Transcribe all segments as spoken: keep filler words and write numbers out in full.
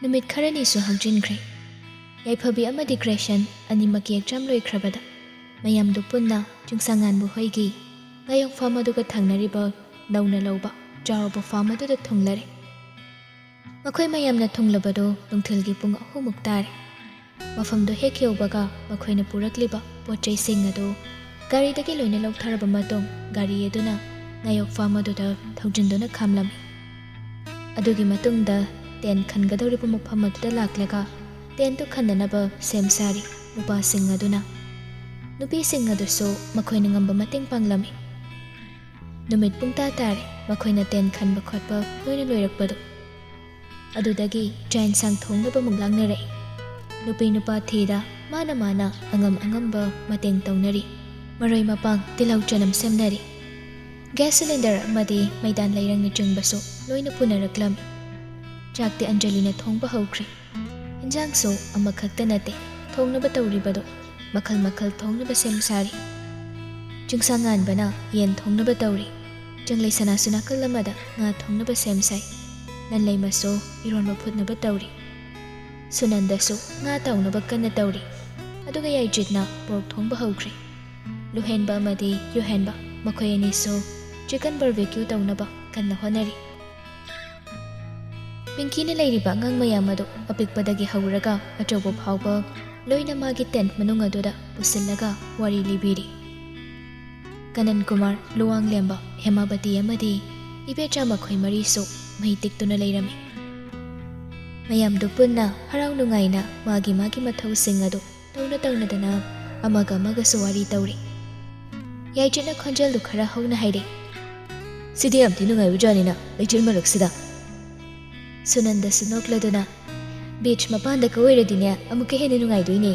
ꯅꯨꯃꯤꯠ ꯈꯔꯅꯤꯁꯨ ꯍꯧꯖꯤꯟꯈ꯭ꯔꯦ꯫ ꯌꯥꯏꯐꯕꯤ ꯑꯃꯗꯤ ꯒ꯭ꯔꯦꯁꯟ ꯑꯅꯤꯃꯛꯀꯤ ꯑꯦꯛꯖꯥꯝ ꯂꯣꯏꯈ꯭ꯔꯕꯗ ꯃꯌꯥꯝꯗꯨ ꯄꯨꯟꯅ ꯆꯤꯡꯁꯥꯡꯉꯥꯟꯕ ꯍꯣꯏꯒꯤ ꯉꯥꯌꯣꯛ ꯐꯥꯝ ꯑꯗꯨꯒ ꯊꯪꯅꯔꯤꯕ ꯅꯧꯅ ꯂꯧꯕ ꯆꯥꯎꯔꯕ ꯐꯥꯝ ꯑꯗꯨꯗ ꯊꯨꯡꯂꯔꯦ꯫ ꯃꯈꯣꯏ ꯃꯌꯥꯝꯅ ꯊꯨꯡꯂꯕꯗꯨ ꯅꯨꯡꯊꯤꯜꯒꯤ ꯄꯨꯡ ꯑꯍꯨꯝꯃꯨꯛ ꯇꯥꯔꯦ꯫ ꯃꯐꯝꯗꯨ ꯍꯦꯛ ꯌꯧꯕꯒ ꯃꯈꯣꯏꯅ ꯄꯨꯔꯛꯂꯤꯕ ꯄꯣꯠ ꯆꯩꯁꯤꯡ ꯑꯗꯨ ꯒꯥꯔꯤꯗꯒꯤ ꯂꯣꯏꯅ ꯂꯧꯊꯔꯕ ꯃꯇꯨꯡ, ꯒꯥꯔꯤ ꯑꯗꯨꯅ ꯉꯥꯌꯣꯛ ꯐꯥꯝ ꯑꯗꯨꯗ ꯊꯧꯖꯤꯟꯗꯨꯅ ꯈꯥꯝꯂꯝꯃꯤ꯫ ꯑꯗꯨꯒꯤ ꯃꯇꯨꯡꯗ ꯇꯦꯟ ꯈꯟꯒꯗꯧꯔꯤꯕ ꯃꯐꯝ ꯑꯗꯨꯗ ꯂꯥꯛꯂꯒ ꯇꯦꯟꯠꯇꯨ ꯈꯟꯅꯅꯕ ꯁꯦꯝ ꯁꯥꯔꯤ ꯅꯨꯄꯥꯁꯤꯡ ꯑꯗꯨꯅ꯫ ꯅꯨꯄꯤꯁꯤꯡ ꯑꯗꯨꯁꯨ ꯃꯈꯣꯏꯅ ꯉꯝꯕ ꯃꯇꯦꯡ ꯄꯥꯡꯂꯝꯃꯤ꯫ ꯅꯨꯃꯤꯠ ꯄꯨꯡꯇꯥ ꯇꯥꯔꯦ ꯃꯈꯣꯏꯅ ꯇꯦꯟ ꯈꯟꯕ ꯈꯣꯠꯄ ꯂꯣꯏꯅ ꯂꯣꯏꯔꯛꯄꯗꯨ꯫ ꯑꯗꯨꯗꯒꯤ ꯆꯥꯛ ꯏꯟꯁꯥꯡ ꯊꯣꯡꯅꯕ ꯑꯃꯨꯛ ꯂꯥꯡꯅꯔꯛꯏ꯫ ꯅꯨꯄꯤ ꯅꯨꯄꯥ ꯊꯤꯗ ꯃꯥꯅ ꯃꯥꯅ ꯑꯉꯝ ꯑꯉꯝꯕ ꯃꯇꯦꯡ ꯇꯧꯅꯔꯤ꯫ ꯃꯔꯣꯏ ꯃꯄꯥꯡ, ꯇꯤꯜꯍꯧ ꯆꯅꯝ ꯁꯦꯝꯅꯔꯤ꯫ ꯒ꯭ꯌꯥꯁ ꯁꯤꯂꯤꯟꯗꯔ ꯑꯃꯗꯤ ꯃꯩꯗꯥꯟ ꯂꯩꯔꯪꯅꯆꯤꯡꯕꯁꯨ ꯂꯣꯏꯅ ꯄꯨꯅꯔꯛꯂꯝꯃꯤ꯫ ꯆꯥꯛꯇꯤ ꯑꯟꯖꯂꯤꯅ ꯊꯣꯡꯕ ꯍꯧꯈ꯭ꯔꯦ꯫ ꯏꯟꯖꯥꯡꯁꯨ ꯑꯃꯈꯛꯇ ꯅꯠꯇꯦ ꯊꯣꯡꯅꯕ ꯇꯧꯔꯤꯕꯗꯨ, ꯃꯈꯜ ꯃꯈꯜ ꯊꯣꯡꯅꯕ ꯁꯦꯝ ꯁꯥꯔꯤ꯫ ꯆꯤꯡꯁꯥꯡꯉꯥꯟꯕꯅ ꯌꯦꯟ ꯊꯣꯡꯅꯕ ꯇꯧꯔꯤ꯫ ꯆꯪꯂꯩ ꯁꯅꯥꯁꯨ ꯅꯥꯀꯜ ꯑꯃꯗ ꯉꯥ ꯊꯣꯡꯅꯕ ꯁꯦꯝ ꯁꯥꯏ꯫ ꯂꯟꯂꯩꯃꯁꯨ ꯏꯔꯣꯟꯕ ꯐꯨꯠꯅꯕ ꯇꯧꯔꯤ꯫ ꯁꯨꯅꯟꯗꯁꯨ ꯉꯥ ꯇꯥꯎꯅꯕ ꯀꯟꯅ ꯇꯧꯔꯤ꯫ ꯑꯗꯨꯒ ꯌꯥꯏꯖꯤꯠꯅ ꯄꯣꯔꯛ ꯊꯣꯡꯕ ꯍꯧꯈ꯭ꯔꯦ꯫ ꯂꯨꯍꯦꯟꯕ ꯑꯃꯗꯤ ꯌꯨꯍꯦꯟꯕ ꯃꯈꯣꯏ ꯑꯅꯤꯁꯨ ꯆꯤꯀꯟ ꯕꯔꯕꯦꯀ꯭ꯌꯨ ꯇꯧꯅꯕ ꯀꯟꯅ ꯍꯣꯠꯅꯔꯤ꯫ ꯄꯤꯡꯀꯤꯅ ꯂꯩꯔꯤꯕ ꯑꯉꯥꯡ ꯃꯌꯥꯝ ꯑꯗꯨ ꯑꯄꯤꯛꯄꯗꯒꯤ ꯍꯧꯔꯒ ꯑꯆꯧꯕ ꯐꯥꯎꯕ ꯂꯣꯏꯅ ꯃꯥꯒꯤ ꯇꯦꯟꯠ ꯃꯅꯨꯡ ꯑꯗꯨꯗ ꯄꯨꯁꯤꯜꯂꯒ ꯋꯥꯔꯤ ꯂꯤꯕꯤꯔꯤ꯫ ꯀꯅꯟ ꯀꯨꯃꯥꯔ, ꯂꯨꯋꯥꯡꯂꯦꯝꯕ, ꯍꯦꯃꯥꯕꯇꯤ ꯑꯃꯗꯤ ꯏꯕꯦꯆꯥ ꯃꯈꯣꯏ ꯃꯔꯤꯁꯨ ꯃꯩ ꯇꯤꯛꯇꯨꯅ ꯂꯩꯔꯝꯃꯤ꯫ ꯃꯌꯥꯝꯗꯨ ꯄꯨꯟꯅ ꯍꯔꯥꯎ ꯅꯨꯡꯉꯥꯏꯅ ꯃꯥꯒꯤ ꯃꯥꯒꯤ ꯃꯊꯧꯁꯤꯡ ꯑꯗꯨ ꯇꯧꯅ ꯇꯧꯅꯗꯅ ꯑꯃꯒ ꯑꯃꯒꯁꯨ ꯋꯥꯔꯤ ꯇꯧꯔꯤ꯫ ꯌꯥꯏꯖꯤꯠꯅ ꯈꯣꯟꯖꯦꯜꯗꯨ ꯈꯔ ꯍꯧꯅ ꯍꯥꯏꯔꯛꯏ, "ꯁꯤꯗꯤ ꯌꯥꯝ ꯊꯤ ꯅꯨꯡꯉꯥꯏꯕ ꯖꯥꯠꯅꯤꯅ, ꯂꯩꯆꯤꯜ ꯃꯔꯛꯁꯤꯗ꯫" ꯁꯨꯅꯟꯗꯁꯨ ꯅꯣꯛꯂꯗꯨꯅ, "ꯕꯤꯆ ꯃꯄꯥꯟꯗ ꯀꯣꯏꯔꯗꯤꯅꯦ ꯑꯃꯨꯛꯀ ꯍꯦꯟꯅ ꯅꯨꯡꯉꯥꯏꯗꯣꯏꯅꯦ꯫"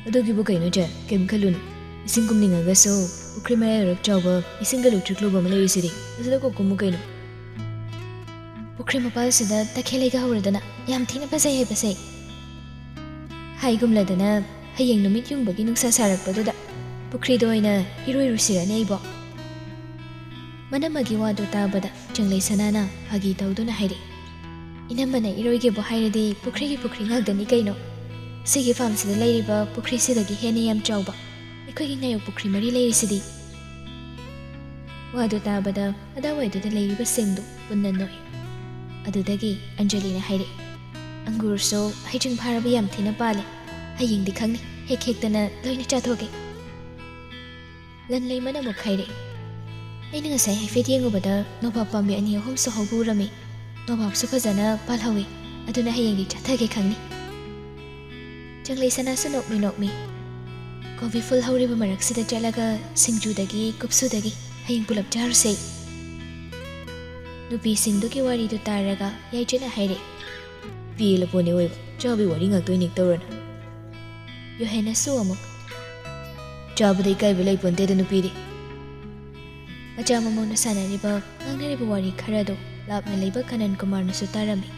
"ꯑꯗꯨꯒꯤꯕꯨ ꯀꯩꯅꯣ ꯆꯦ, ꯀꯩꯝ ꯈꯜꯂꯨꯅꯨ꯫ ꯏꯁꯤꯡ ꯀꯨꯝꯅꯤꯡꯉꯒꯁꯨ ꯄꯨꯈ꯭ꯔꯤ ꯃꯌꯥꯏ ꯑꯣꯏꯔꯞ ꯆꯥꯎꯕ ꯏꯁꯤꯡꯗ ꯂꯨꯞꯇ꯭ꯔꯤꯛ ꯂꯨꯕ ꯑꯃ ꯂꯩꯔꯤꯁꯤꯗꯤ, ꯑꯗꯨꯗ ꯀꯣꯛ ꯀꯨꯝꯃꯨ ꯀꯩꯅꯣ꯫" ꯄꯨꯈ꯭ꯔꯤ ꯃꯄꯥꯜꯁꯤꯗ ꯇꯈꯦꯜ ꯂꯩꯒ ꯍꯧꯔꯗꯅ ꯌꯥꯝ ꯊꯤꯅ ꯐꯖꯩ ꯍꯥꯏꯕꯁꯦ꯫ ꯍꯥꯏꯒꯨꯝꯂꯗꯅ ꯍꯌꯦꯡ ꯅꯨꯃꯤꯠ ꯌꯨꯡꯕꯒꯤ ꯅꯨꯡꯁꯥ ꯁꯥꯔꯛꯄꯗꯨꯗ ꯄꯨꯈ꯭ꯔꯤꯗ ꯑꯣꯏꯅ ꯏꯔꯣꯏꯔꯨꯁꯤꯔꯅꯦ ꯑꯩꯕꯣ꯫ ꯃꯅꯝꯃꯒꯤ ꯋꯥꯗꯨ ꯇꯥꯕꯗ ꯆꯪꯂꯩ ꯁꯅꯥꯅ ꯐꯥꯒꯤ ꯇꯧꯗꯨꯅ ꯍꯥꯏꯔꯛꯏ, ꯏꯅꯝꯃꯅ ꯏꯔꯣꯏꯒꯦꯕꯨ ꯍꯥꯏꯔꯗꯤ ꯄꯨꯈ꯭ꯔꯤꯒꯤ ꯄꯨꯈ꯭ꯔꯤ ꯉꯥꯛꯇꯅꯤ ꯀꯩꯅꯣ꯫ ꯁꯤꯒꯤ ꯐꯥꯔꯝꯁꯤꯗ ꯂꯩꯔꯤꯕ ꯄꯨꯈ꯭ꯔꯤꯁꯤꯗꯒꯤ ꯍꯦꯟꯅ ꯌꯥꯝ ꯆꯥꯎꯕ ꯑꯩꯈꯣꯏꯒꯤ ꯉꯥꯌꯣꯛ ꯄꯨꯈ꯭ꯔꯤ ꯃꯔꯤ ꯂꯩꯔꯤꯁꯤꯗꯤ꯫ ꯋꯥꯗꯨ ꯇꯥꯕꯗ ꯑꯗꯥꯋꯥꯏꯗꯨꯗ ꯂꯩꯔꯤꯕꯁꯤꯡꯗꯨ ꯄꯨꯟꯅ ꯅꯣꯛꯏ꯫ ꯑꯗꯨꯗꯒꯤ ꯑꯟꯖꯂꯤꯅ ꯍꯥꯏꯔꯛꯏ, "ꯑꯪꯒꯨꯔꯁꯨ ꯍꯩꯖꯤꯡ ꯐꯥꯔꯕ ꯌꯥꯝ ꯊꯤꯅ ꯄꯥꯜꯂꯦ꯫ ꯍꯌꯦꯡꯗꯤ ꯈꯪꯅꯤ, ꯍꯦꯛ ꯍꯦꯛꯇꯅ ꯂꯣꯏꯅ ꯆꯥꯊꯣꯛꯀꯦ꯫" ꯂꯟꯂꯩꯃꯅ ꯑꯃꯨꯛ ꯍꯥꯏꯔꯛꯏ, "ꯑꯩꯅ ꯉꯁꯥꯏ ꯍꯥꯏꯐꯦꯠ ꯌꯦꯡꯉꯨꯕꯗ ꯅꯣꯕꯥꯞ ꯄꯥꯝꯕꯤ ꯑꯅꯤ ꯑꯍꯨꯝꯁꯨ ꯍꯧꯕ ꯎꯔꯝꯃꯤ꯫ ꯅꯣꯕꯥꯞꯁꯨ ꯐꯖꯅ ꯄꯥꯜꯍꯧꯋꯤ꯫ ꯑꯗꯨꯅ ꯍꯌꯦꯡꯗꯤ ꯆꯥꯊꯒꯦ ꯈꯪꯅꯤ꯫" ꯆꯪꯂꯩ ꯁꯅꯥꯁꯨ ꯅꯣꯛꯃꯤ ꯅꯣꯛꯃꯤ, "ꯀꯣꯕꯤ ꯐꯨꯜ ꯍꯧꯔꯤꯕ ꯃꯔꯛꯁꯤꯗ ꯆꯠꯂꯒ ꯁꯤꯡꯖꯨꯗꯒꯤ ꯀꯨꯞꯁꯨꯗꯒꯤ ꯍꯌꯦꯡ ꯄꯨꯂꯞ ꯆꯥꯔꯨꯁꯦ꯫" ꯅꯨꯄꯤꯁꯤꯡꯗꯨꯒꯤ ꯋꯥꯔꯤꯗꯨ ꯇꯥꯔꯒ ꯌꯥꯏꯗ꯭ꯔꯤꯅ ꯍꯥꯏꯔꯛꯏ, "ꯄꯦꯜꯂꯄꯣꯠꯅꯤ ꯑꯣꯏꯕ, ꯆꯥꯕꯒꯤ ꯋꯥꯔꯤ ꯉꯥꯛꯇ ꯑꯣꯏꯅ ꯍꯦꯛ ꯇꯧꯔꯅꯨ꯫" ꯌꯣꯍꯦꯟꯅꯁꯨ ꯑꯃꯨꯛ, "ꯆꯥꯕꯗ ꯏꯀꯥꯏꯕ ꯂꯩꯄꯣꯟꯇꯦꯗ ꯅꯨꯄꯤꯗꯤ꯫" ꯃꯆꯥ ꯃꯃꯧꯅ ꯁꯥꯟꯅꯔꯤꯕ, ꯉꯥꯡꯅꯔꯤꯕ ꯋꯥꯔꯤ ꯈꯔꯗꯨ ꯂꯥꯞꯅ ꯂꯩꯕ ꯀꯅꯟ ꯀꯨꯃꯥꯔꯅꯁꯨ ꯇꯥꯔꯝꯃꯤ꯫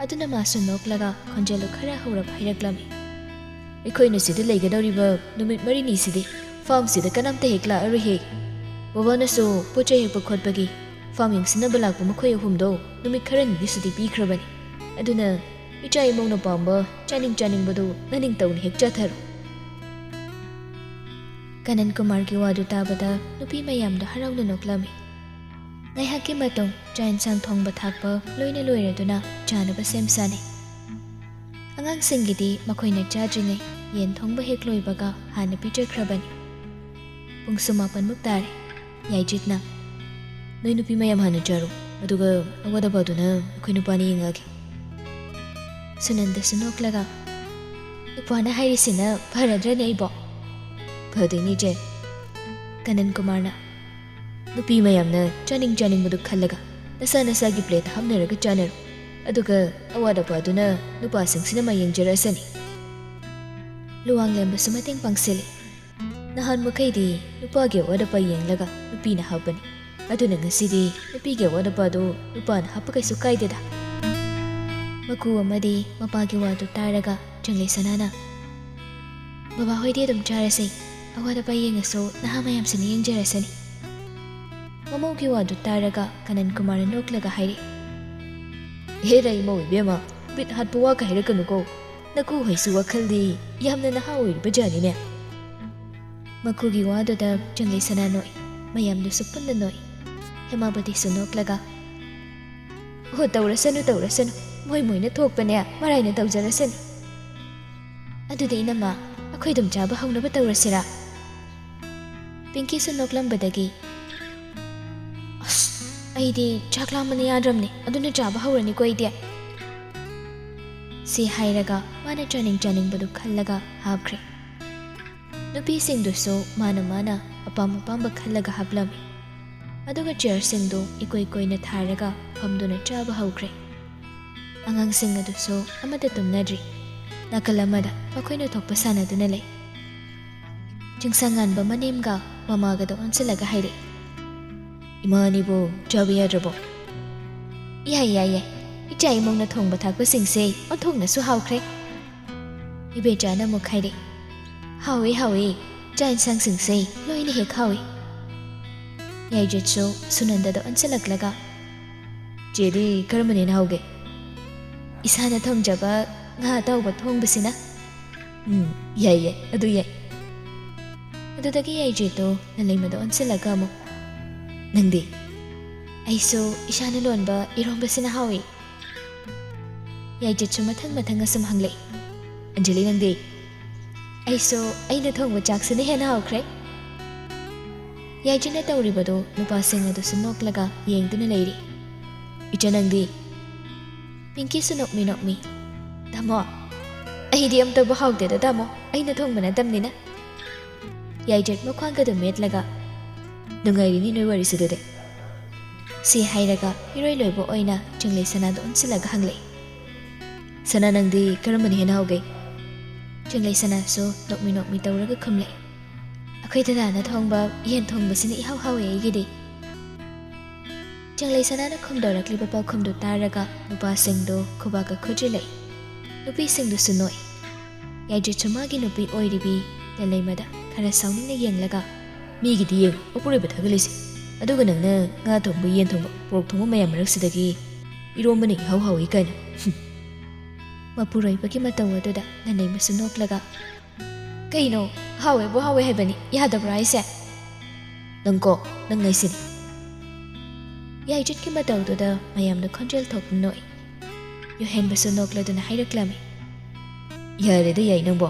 ꯑꯗꯨꯅ ꯃꯥꯁꯨ ꯅꯣꯛꯂꯒ ꯈꯣꯟꯖꯦꯜꯗꯨ ꯈꯔ ꯍꯧꯔꯞ ꯍꯥꯏꯔꯛꯂꯝꯃꯤ, "ꯑꯩꯈꯣꯏꯅ ꯁꯤꯗ ꯂꯩꯒꯗꯧꯔꯤꯕ ꯅꯨꯃꯤꯠ ꯃꯔꯤꯅꯤꯁꯤꯗꯤ ꯐꯥꯔꯝꯁꯤꯗ ꯀꯅꯥꯝꯇ ꯍꯦꯛ ꯂꯥꯛꯑꯔꯣꯏꯍꯦ꯫ ꯕꯕꯥꯅꯁꯨ ꯄꯣꯠ ꯆꯩ ꯍꯦꯛꯄ ꯈꯣꯠꯄꯒꯤ ꯐꯥꯔꯝ ꯌꯦꯡꯁꯤꯟꯅꯕ ꯂꯥꯛꯄ ꯃꯈꯣꯏ ꯑꯍꯨꯝꯗꯣ ꯅꯨꯃꯤꯠ ꯈꯔꯅꯤꯒꯤ ꯁꯨꯇꯤ ꯄꯤꯈ꯭ꯔꯕꯅꯤ꯫ ꯑꯗꯨꯅ ꯏꯆꯥ ꯏꯃꯧꯅ ꯄꯥꯝꯕ ꯆꯥꯅꯤꯡ ꯆꯥꯅꯤꯡꯕꯗꯨ ꯅꯅꯤꯡꯇꯧꯅ ꯍꯦꯛ ꯆꯥꯊꯔꯣ꯫" ꯀꯅꯟ ꯀꯨꯃꯥꯔꯒꯤ ꯋꯥꯗꯨ ꯇꯥꯕꯗ ꯅꯨꯄꯤ ꯃꯌꯥꯝꯗꯣ ꯍꯔꯥꯎꯅ ꯅꯣꯛꯂꯝꯃꯤ꯫ ꯉꯥꯏꯍꯥꯛꯀꯤ ꯃꯇꯨꯡ ꯆꯥꯛ ꯏꯟꯁꯥꯡ ꯊꯣꯡꯕ ꯊꯥꯛꯄ ꯂꯣꯏꯅ ꯂꯣꯏꯔꯗꯨꯅ ꯆꯥꯅꯕ ꯁꯦꯝ ꯁꯥꯅꯩ꯫ ꯑꯉꯥꯡꯁꯤꯡꯒꯤꯗꯤ ꯃꯈꯣꯏꯅ ꯆꯥꯗ꯭ꯔꯤꯉꯩ ꯌꯦꯟ ꯊꯣꯡꯕ ꯍꯦꯛ ꯂꯣꯏꯕꯒ ꯍꯥꯟꯅ ꯄꯤꯖꯈ꯭ꯔꯕꯅꯤ꯫ ꯄꯨꯡꯁꯨ ꯃꯥꯄꯟꯃꯨꯛ ꯇꯥꯔꯦ꯫ ꯌꯥꯏꯗ꯭ꯔꯤꯠꯅ, "ꯅꯣꯏ ꯅꯨꯄꯤ ꯃꯌꯥꯝ ꯍꯥꯟꯅ ꯆꯥꯔꯣ, ꯑꯗꯨꯒ ꯑꯋꯥꯠ ꯑꯄꯥꯗꯨꯅ ꯑꯩꯈꯣꯏ ꯅꯨꯄꯥꯅ ꯌꯦꯡꯉꯛꯑꯒꯦ꯫" ꯁꯨꯅꯟꯗꯁꯨ ꯅꯣꯛꯂꯒ, "ꯅꯨꯄꯥꯅ ꯍꯥꯏꯔꯤꯁꯤꯅ ꯐꯔꯗ꯭ꯔꯅꯦ ꯑꯩꯕꯣ?" "ꯐꯗꯣꯏꯅꯤ ꯏꯆꯦ꯫" ꯀꯅꯟ ꯀꯨꯃꯥꯔꯅ, "ꯅꯨꯄꯤ ꯃꯌꯥꯝꯅ ꯆꯥꯅꯤꯡ ꯆꯥꯅꯤꯡꯕꯗꯨ ꯈꯜꯂꯒ ꯅꯁꯥ ꯅꯁꯥꯒꯤ ꯄ꯭ꯂꯦꯠꯇ ꯍꯥꯞꯅꯔꯒ ꯆꯥꯅꯔꯣ, ꯑꯗꯨꯒ ꯑꯋꯥꯠ ꯑꯄꯥꯗꯨꯅ ꯅꯨꯄꯥꯁꯤꯡꯁꯤꯅ ꯃꯥ ꯌꯦꯡꯖꯔꯁꯅꯤ꯫" ꯂꯨꯋꯥꯡꯂꯦꯝꯕꯁꯨ ꯃꯇꯦꯡ ꯄꯥꯡꯁꯤꯜꯂꯤ꯫ ꯅꯍꯥꯟ ꯃꯈꯩꯗꯤ ꯅꯨꯄꯥꯒꯤ ꯑꯋꯥꯠ ꯑꯄꯥ ꯌꯦꯡꯂꯒ ꯅꯨꯄꯤꯅ ꯍꯥꯞꯄꯅꯤ꯫ ꯑꯗꯨꯅ ꯉꯁꯤꯗꯤ ꯅꯨꯄꯤꯒꯤ ꯑꯋꯥꯠ ꯑꯄꯥꯗꯨ ꯅꯨꯄꯥꯅ ꯍꯥꯞꯄ ꯀꯩꯁꯨ ꯀꯥꯏꯗꯦꯗ꯫ ꯃꯀꯨ ꯑꯃꯗꯤ ꯃꯄꯥꯒꯤ ꯋꯥꯗꯨ ꯇꯥꯔꯒ ꯆꯪꯂꯩ ꯁꯅꯥꯅ, "ꯕꯕꯥ ꯍꯣꯏꯗꯤ ꯑꯗꯨꯝ ꯆꯥꯔꯁꯦ, ꯑꯋꯥꯠ ꯑꯄꯥ ꯌꯦꯡꯉꯁꯨ ꯅꯍꯥ ꯃꯌꯥꯝꯁꯤꯅ ꯌꯦꯡꯖꯔꯁꯅꯤ꯫" ꯃꯃꯧꯒꯤ ꯋꯥꯗꯨ ꯇꯥꯔꯒ ꯀꯅꯟ ꯀꯨꯃꯥꯔꯅ ꯅꯣꯛꯂꯒ ꯍꯥꯏꯔꯛꯏ, ꯍꯦ ꯔꯩꯃꯧ ꯏꯕꯦꯝꯃ, ꯕꯤꯠ ꯍꯥꯠꯄ ꯋꯥꯒ ꯍꯥꯏꯔꯛꯀꯅꯨꯀꯣ꯫ ꯅꯀꯨ ꯍꯣꯏꯁꯨ ꯋꯥꯈꯜꯗꯤ ꯌꯥꯝꯅ ꯅꯍꯥ ꯑꯣꯏꯔꯤꯕ ꯖꯥꯠꯅꯤꯅꯦ꯫ ꯃꯀꯨꯒꯤ ꯋꯥꯗꯨꯗ ꯆꯪꯂꯩꯁꯅꯥ ꯅꯣꯛꯏ꯫ ꯃꯌꯥꯝꯗꯨꯁꯨ ꯄꯨꯟꯅ ꯅꯣꯛꯏ꯫ ꯍꯦꯃꯥꯕꯇꯤꯁꯨ ꯅꯣꯛꯂꯒ, "ꯑꯣ, ꯇꯧꯔꯁꯅꯨ, ꯇꯧꯔꯁꯅꯨ꯫ ꯃꯣꯏ ꯃꯣꯏꯅ ꯊꯣꯛꯄꯅꯦ, ꯃꯔꯥꯏꯅ ꯇꯧꯖꯔꯁꯅꯨ꯫ ꯑꯗꯨꯗꯤ ꯏꯅꯝꯃ, ꯑꯩꯈꯣꯏ ꯑꯗꯨꯝ ꯆꯥꯕ ꯍꯧꯅꯕ ꯇꯧꯔꯁꯤꯔꯥ?" ꯄꯤꯡꯀꯤꯁꯨ ꯅꯣꯛꯂꯝꯕꯗꯒꯤ, "ꯑꯁ, ꯑꯩꯗꯤ ꯆꯥꯛ ꯂꯥꯝꯕꯅ ꯌꯥꯗ꯭ꯔꯕꯅꯦ, ꯑꯗꯨꯅ ꯆꯥꯕ ꯍꯧꯔꯅꯤꯀꯣ ꯑꯩꯗꯤ꯫" ꯁꯤ ꯍꯥꯏꯔꯒ ꯃꯥꯅ ꯆꯥꯅꯤꯡ ꯆꯥꯅꯤꯡꯕꯗꯨ ꯈꯜꯂꯒ ꯍꯥꯞꯈ꯭ꯔꯦ꯫ ꯅꯨꯄꯤꯁꯤꯡꯗꯨꯁꯨ ꯃꯥꯅ ꯃꯥꯅ ꯑꯄꯥꯝ ꯑꯄꯥꯝꯕ ꯈꯜꯂꯒ ꯍꯥꯞꯂꯝꯃꯤ꯫ ꯑꯗꯨꯒ ꯆꯤꯌꯔꯁꯤꯡꯗꯨ ꯏꯀꯣꯏ ꯀꯣꯏꯅ ꯊꯥꯔꯒ ꯐꯝꯗꯨꯅ ꯆꯥꯕ ꯍꯧꯈ꯭ꯔꯦ꯫ ꯑꯉꯥꯡꯁꯤꯡ ꯑꯗꯨꯁꯨ ꯑꯃꯠꯇ ꯇꯨꯝꯅꯗ꯭ꯔꯤ꯫ ꯅꯥꯀꯜ ꯑꯃꯗ ꯃꯈꯣꯏꯅ ꯊꯣꯛꯄ ꯁꯥꯟꯅꯗꯨꯅ ꯂꯩ꯫ ꯆꯤꯡꯁꯪꯉꯥꯟꯕ ꯃꯅꯦꯝꯒ ꯃꯃꯥꯒꯗ ꯑꯣꯟꯁꯤꯜꯂꯒ ꯍꯥꯏꯔꯛꯏ, "ꯏꯃꯥ ꯑꯅꯤꯕꯨ ꯆꯥꯕ ꯌꯥꯗ꯭ꯔꯕꯣ?" "ꯌꯥꯏ, ꯌꯥꯏ, ꯌꯥꯏ꯫ ꯏꯆꯥ ꯏꯃꯧꯅ ꯊꯣꯡꯕ ꯊꯥꯛꯄꯁꯤꯡꯁꯦ ꯑꯣꯟꯊꯣꯛꯅꯁꯨ ꯍꯥꯎꯈ꯭ꯔꯦ꯫" ꯏꯕꯦꯆꯥꯅ ꯑꯃꯨꯛ ꯍꯥꯏꯔꯛꯏ, "ꯍꯥꯎꯏ, ꯍꯥꯎꯏ꯫ ꯆꯥꯛ ꯏꯟꯁꯥꯡꯁꯤꯡꯁꯦ ꯂꯣꯏꯅ ꯍꯦꯛ ꯍꯥꯎꯏ꯫" ꯌꯥꯏꯖꯠꯁꯨ ꯁꯨꯅꯟꯗꯗ ꯑꯣꯟꯁꯤꯜꯂꯛꯂꯒ, "ꯆꯦꯗꯤ ꯀꯔꯝꯕꯅ ꯍꯦꯟꯅ ꯍꯥꯎꯒꯦ?" "ꯏꯁꯥꯅ ꯊꯣꯡꯖꯕ ꯉꯥ ꯑꯇꯥꯎꯕ ꯊꯣꯡꯕꯁꯤꯅ꯫" "ꯎꯝ, ꯌꯥꯏ, ꯌꯥꯏ, ꯑꯗꯨ ꯌꯥꯏ꯫" ꯑꯗꯨꯗꯒꯤ ꯌꯥꯏꯖꯦꯠꯇꯣ ꯂꯂꯩꯃꯗ ꯑꯣꯟꯁꯤꯜꯂꯒ ꯑꯃꯨꯛ, "ꯅꯪꯗꯤ?" "ꯑꯩꯁꯨ ꯏꯁꯥꯅ ꯂꯣꯟꯕ ꯏꯔꯣꯝꯕꯁꯤꯅ ꯍꯥꯎꯏ꯫" ꯌꯥꯏꯖꯦꯠꯁꯨ ꯃꯊꯪ ꯃꯊꯪ ꯑꯁꯨꯝ ꯍꯪꯂꯛꯏ꯫ "ꯑꯟꯖꯂꯤ, ꯅꯪꯗꯤ?" "ꯑꯩꯁꯨ ꯑꯩꯅ ꯊꯣꯡꯕ ꯆꯥꯛꯁꯤꯅ ꯍꯦꯟꯅ ꯍꯥꯎꯈ꯭ꯔꯦ꯫" ꯌꯥꯏꯖꯦꯠꯅ ꯇꯧꯔꯤꯕꯗꯨ ꯅꯨꯄꯥꯁꯤꯡ ꯑꯗꯨꯁꯨ ꯅꯣꯛꯂꯒ ꯌꯦꯡꯗꯨꯅ ꯂꯩꯔꯤ꯫ "ꯏꯆꯦ, ꯅꯪꯗꯤ?" ꯄꯤꯡꯀꯤꯁꯨ ꯅꯣꯛꯃꯤ ꯅꯣꯛꯃꯤ, "ꯇꯥꯃꯣ, ꯑꯩꯗꯤ ꯑꯝꯇꯕꯨ ꯍꯥꯎꯗꯦꯗ ꯇꯥꯃꯣ, ꯑꯩꯅ ꯊꯣꯡꯕ ꯅꯠꯇꯕꯅꯤꯅ꯫" ꯌꯥꯏꯖꯠ ꯃꯈ꯭ꯋꯥꯡꯒꯗꯨ ꯃꯦꯠꯂꯒ, "ꯅꯨꯡꯉꯥꯏꯔꯤꯅꯤ ꯅꯣꯏ ꯋꯥꯔꯤꯁꯤꯗꯗꯤ꯫" ꯁꯤ ꯍꯥꯏꯔꯒ ꯏꯔꯣꯏ ꯂꯣꯏꯕ ꯑꯣꯏꯅ ꯆꯤꯡꯂꯩ ꯁꯅꯥꯗ ꯑꯣꯟꯁꯤꯜꯂꯒ ꯍꯪꯂꯛꯏ, "ꯁꯅꯥ, ꯅꯪꯗꯤ ꯀꯔꯝꯕꯅ ꯍꯦꯟꯅ ꯍꯥꯎꯒꯦ?" ꯆꯤꯡꯂꯩ ꯁꯅꯥꯁꯨ ꯅꯣꯛꯃꯤ ꯅꯣꯛꯃꯤ ꯇꯧꯔꯒ ꯈꯨꯝꯂꯛꯏ, "ꯑꯩꯈꯣꯏ ꯗꯗꯥꯅ ꯊꯣꯡꯕ ꯌꯦꯟ ꯊꯣꯡꯕꯁꯤꯅ ꯏꯍꯥꯎ ꯍꯥꯎꯋꯦ ꯑꯩꯒꯤꯗꯤ꯫" ꯆꯤꯡꯂꯩ ꯁꯅꯥꯅ ꯈꯨꯝꯗꯣꯔꯛꯂꯤꯕ ꯄꯥꯎꯈꯨꯝꯗꯨ ꯇꯥꯔꯒ ꯅꯨꯄꯥꯁꯤꯡꯗꯨ ꯈꯨꯕꯥꯛꯀ ꯈꯨꯖꯤꯜꯂꯛꯏ꯫ ꯅꯨꯄꯤꯁꯤꯡꯗꯨꯁꯨ ꯅꯣꯛꯏ꯫ ꯌꯥꯏꯖꯠꯁꯨ ꯃꯥꯒꯤ ꯅꯨꯄꯤ ꯑꯣꯏꯔꯤꯕꯤ ꯂꯂꯩꯃꯗ ꯈꯔ ꯁꯥꯎꯅꯤꯡꯅ ꯌꯦꯡꯂꯒ, "ꯃꯤꯒꯤꯗꯤ ꯌꯦꯡꯉꯨ, ꯃꯄꯨꯔꯣꯏꯕ ꯊꯥꯒꯠꯂꯤꯁꯦ꯫ ꯑꯗꯨꯒ ꯅꯪꯅ ꯉꯥ ꯊꯣꯡꯕ, ꯌꯦꯟ ꯊꯣꯡꯕ, ꯄꯣꯔꯣꯛ ꯊꯣꯡꯕ ꯃꯌꯥꯝ ꯃꯔꯛꯁꯤꯗꯒꯤ ꯏꯔꯣꯝꯕꯅ ꯏꯍꯥꯎ ꯍꯥꯎꯏ ꯀꯥꯏꯅ꯫ ꯍꯨꯝ꯫ ꯃꯄꯨꯔꯣꯏꯕꯒꯤ ꯃꯇꯧ ꯑꯗꯨꯗ ꯅꯅꯩꯃꯁꯨ ꯅꯣꯛꯂꯒ, "ꯀꯩꯅꯣ, ꯍꯥꯎꯋꯦꯕꯨ ꯍꯥꯎꯋꯦ ꯍꯥꯏꯕꯅꯤ, ꯌꯥꯗꯕ꯭ꯔꯥ ꯍꯥꯏꯁꯦ?" "ꯅꯪꯀꯣ, ꯅꯪ ꯍꯥꯏꯁꯤꯅꯤ꯫" ꯌꯥꯏꯗ꯭ꯔꯤꯠꯀꯤ ꯃꯇꯧꯗꯨꯗ ꯃꯌꯥꯝꯅ ꯈꯣꯟꯖꯦꯜ ꯊꯣꯛꯅ ꯅꯣꯛꯏ꯫ ꯌꯨꯍꯦꯟꯕꯁꯨ ꯅꯣꯛꯂꯗꯨꯅ ꯍꯥꯏꯔꯛꯂꯝꯃꯤ, "ꯌꯥꯔꯦꯗ ꯌꯥꯏ ꯅꯪꯕꯣ,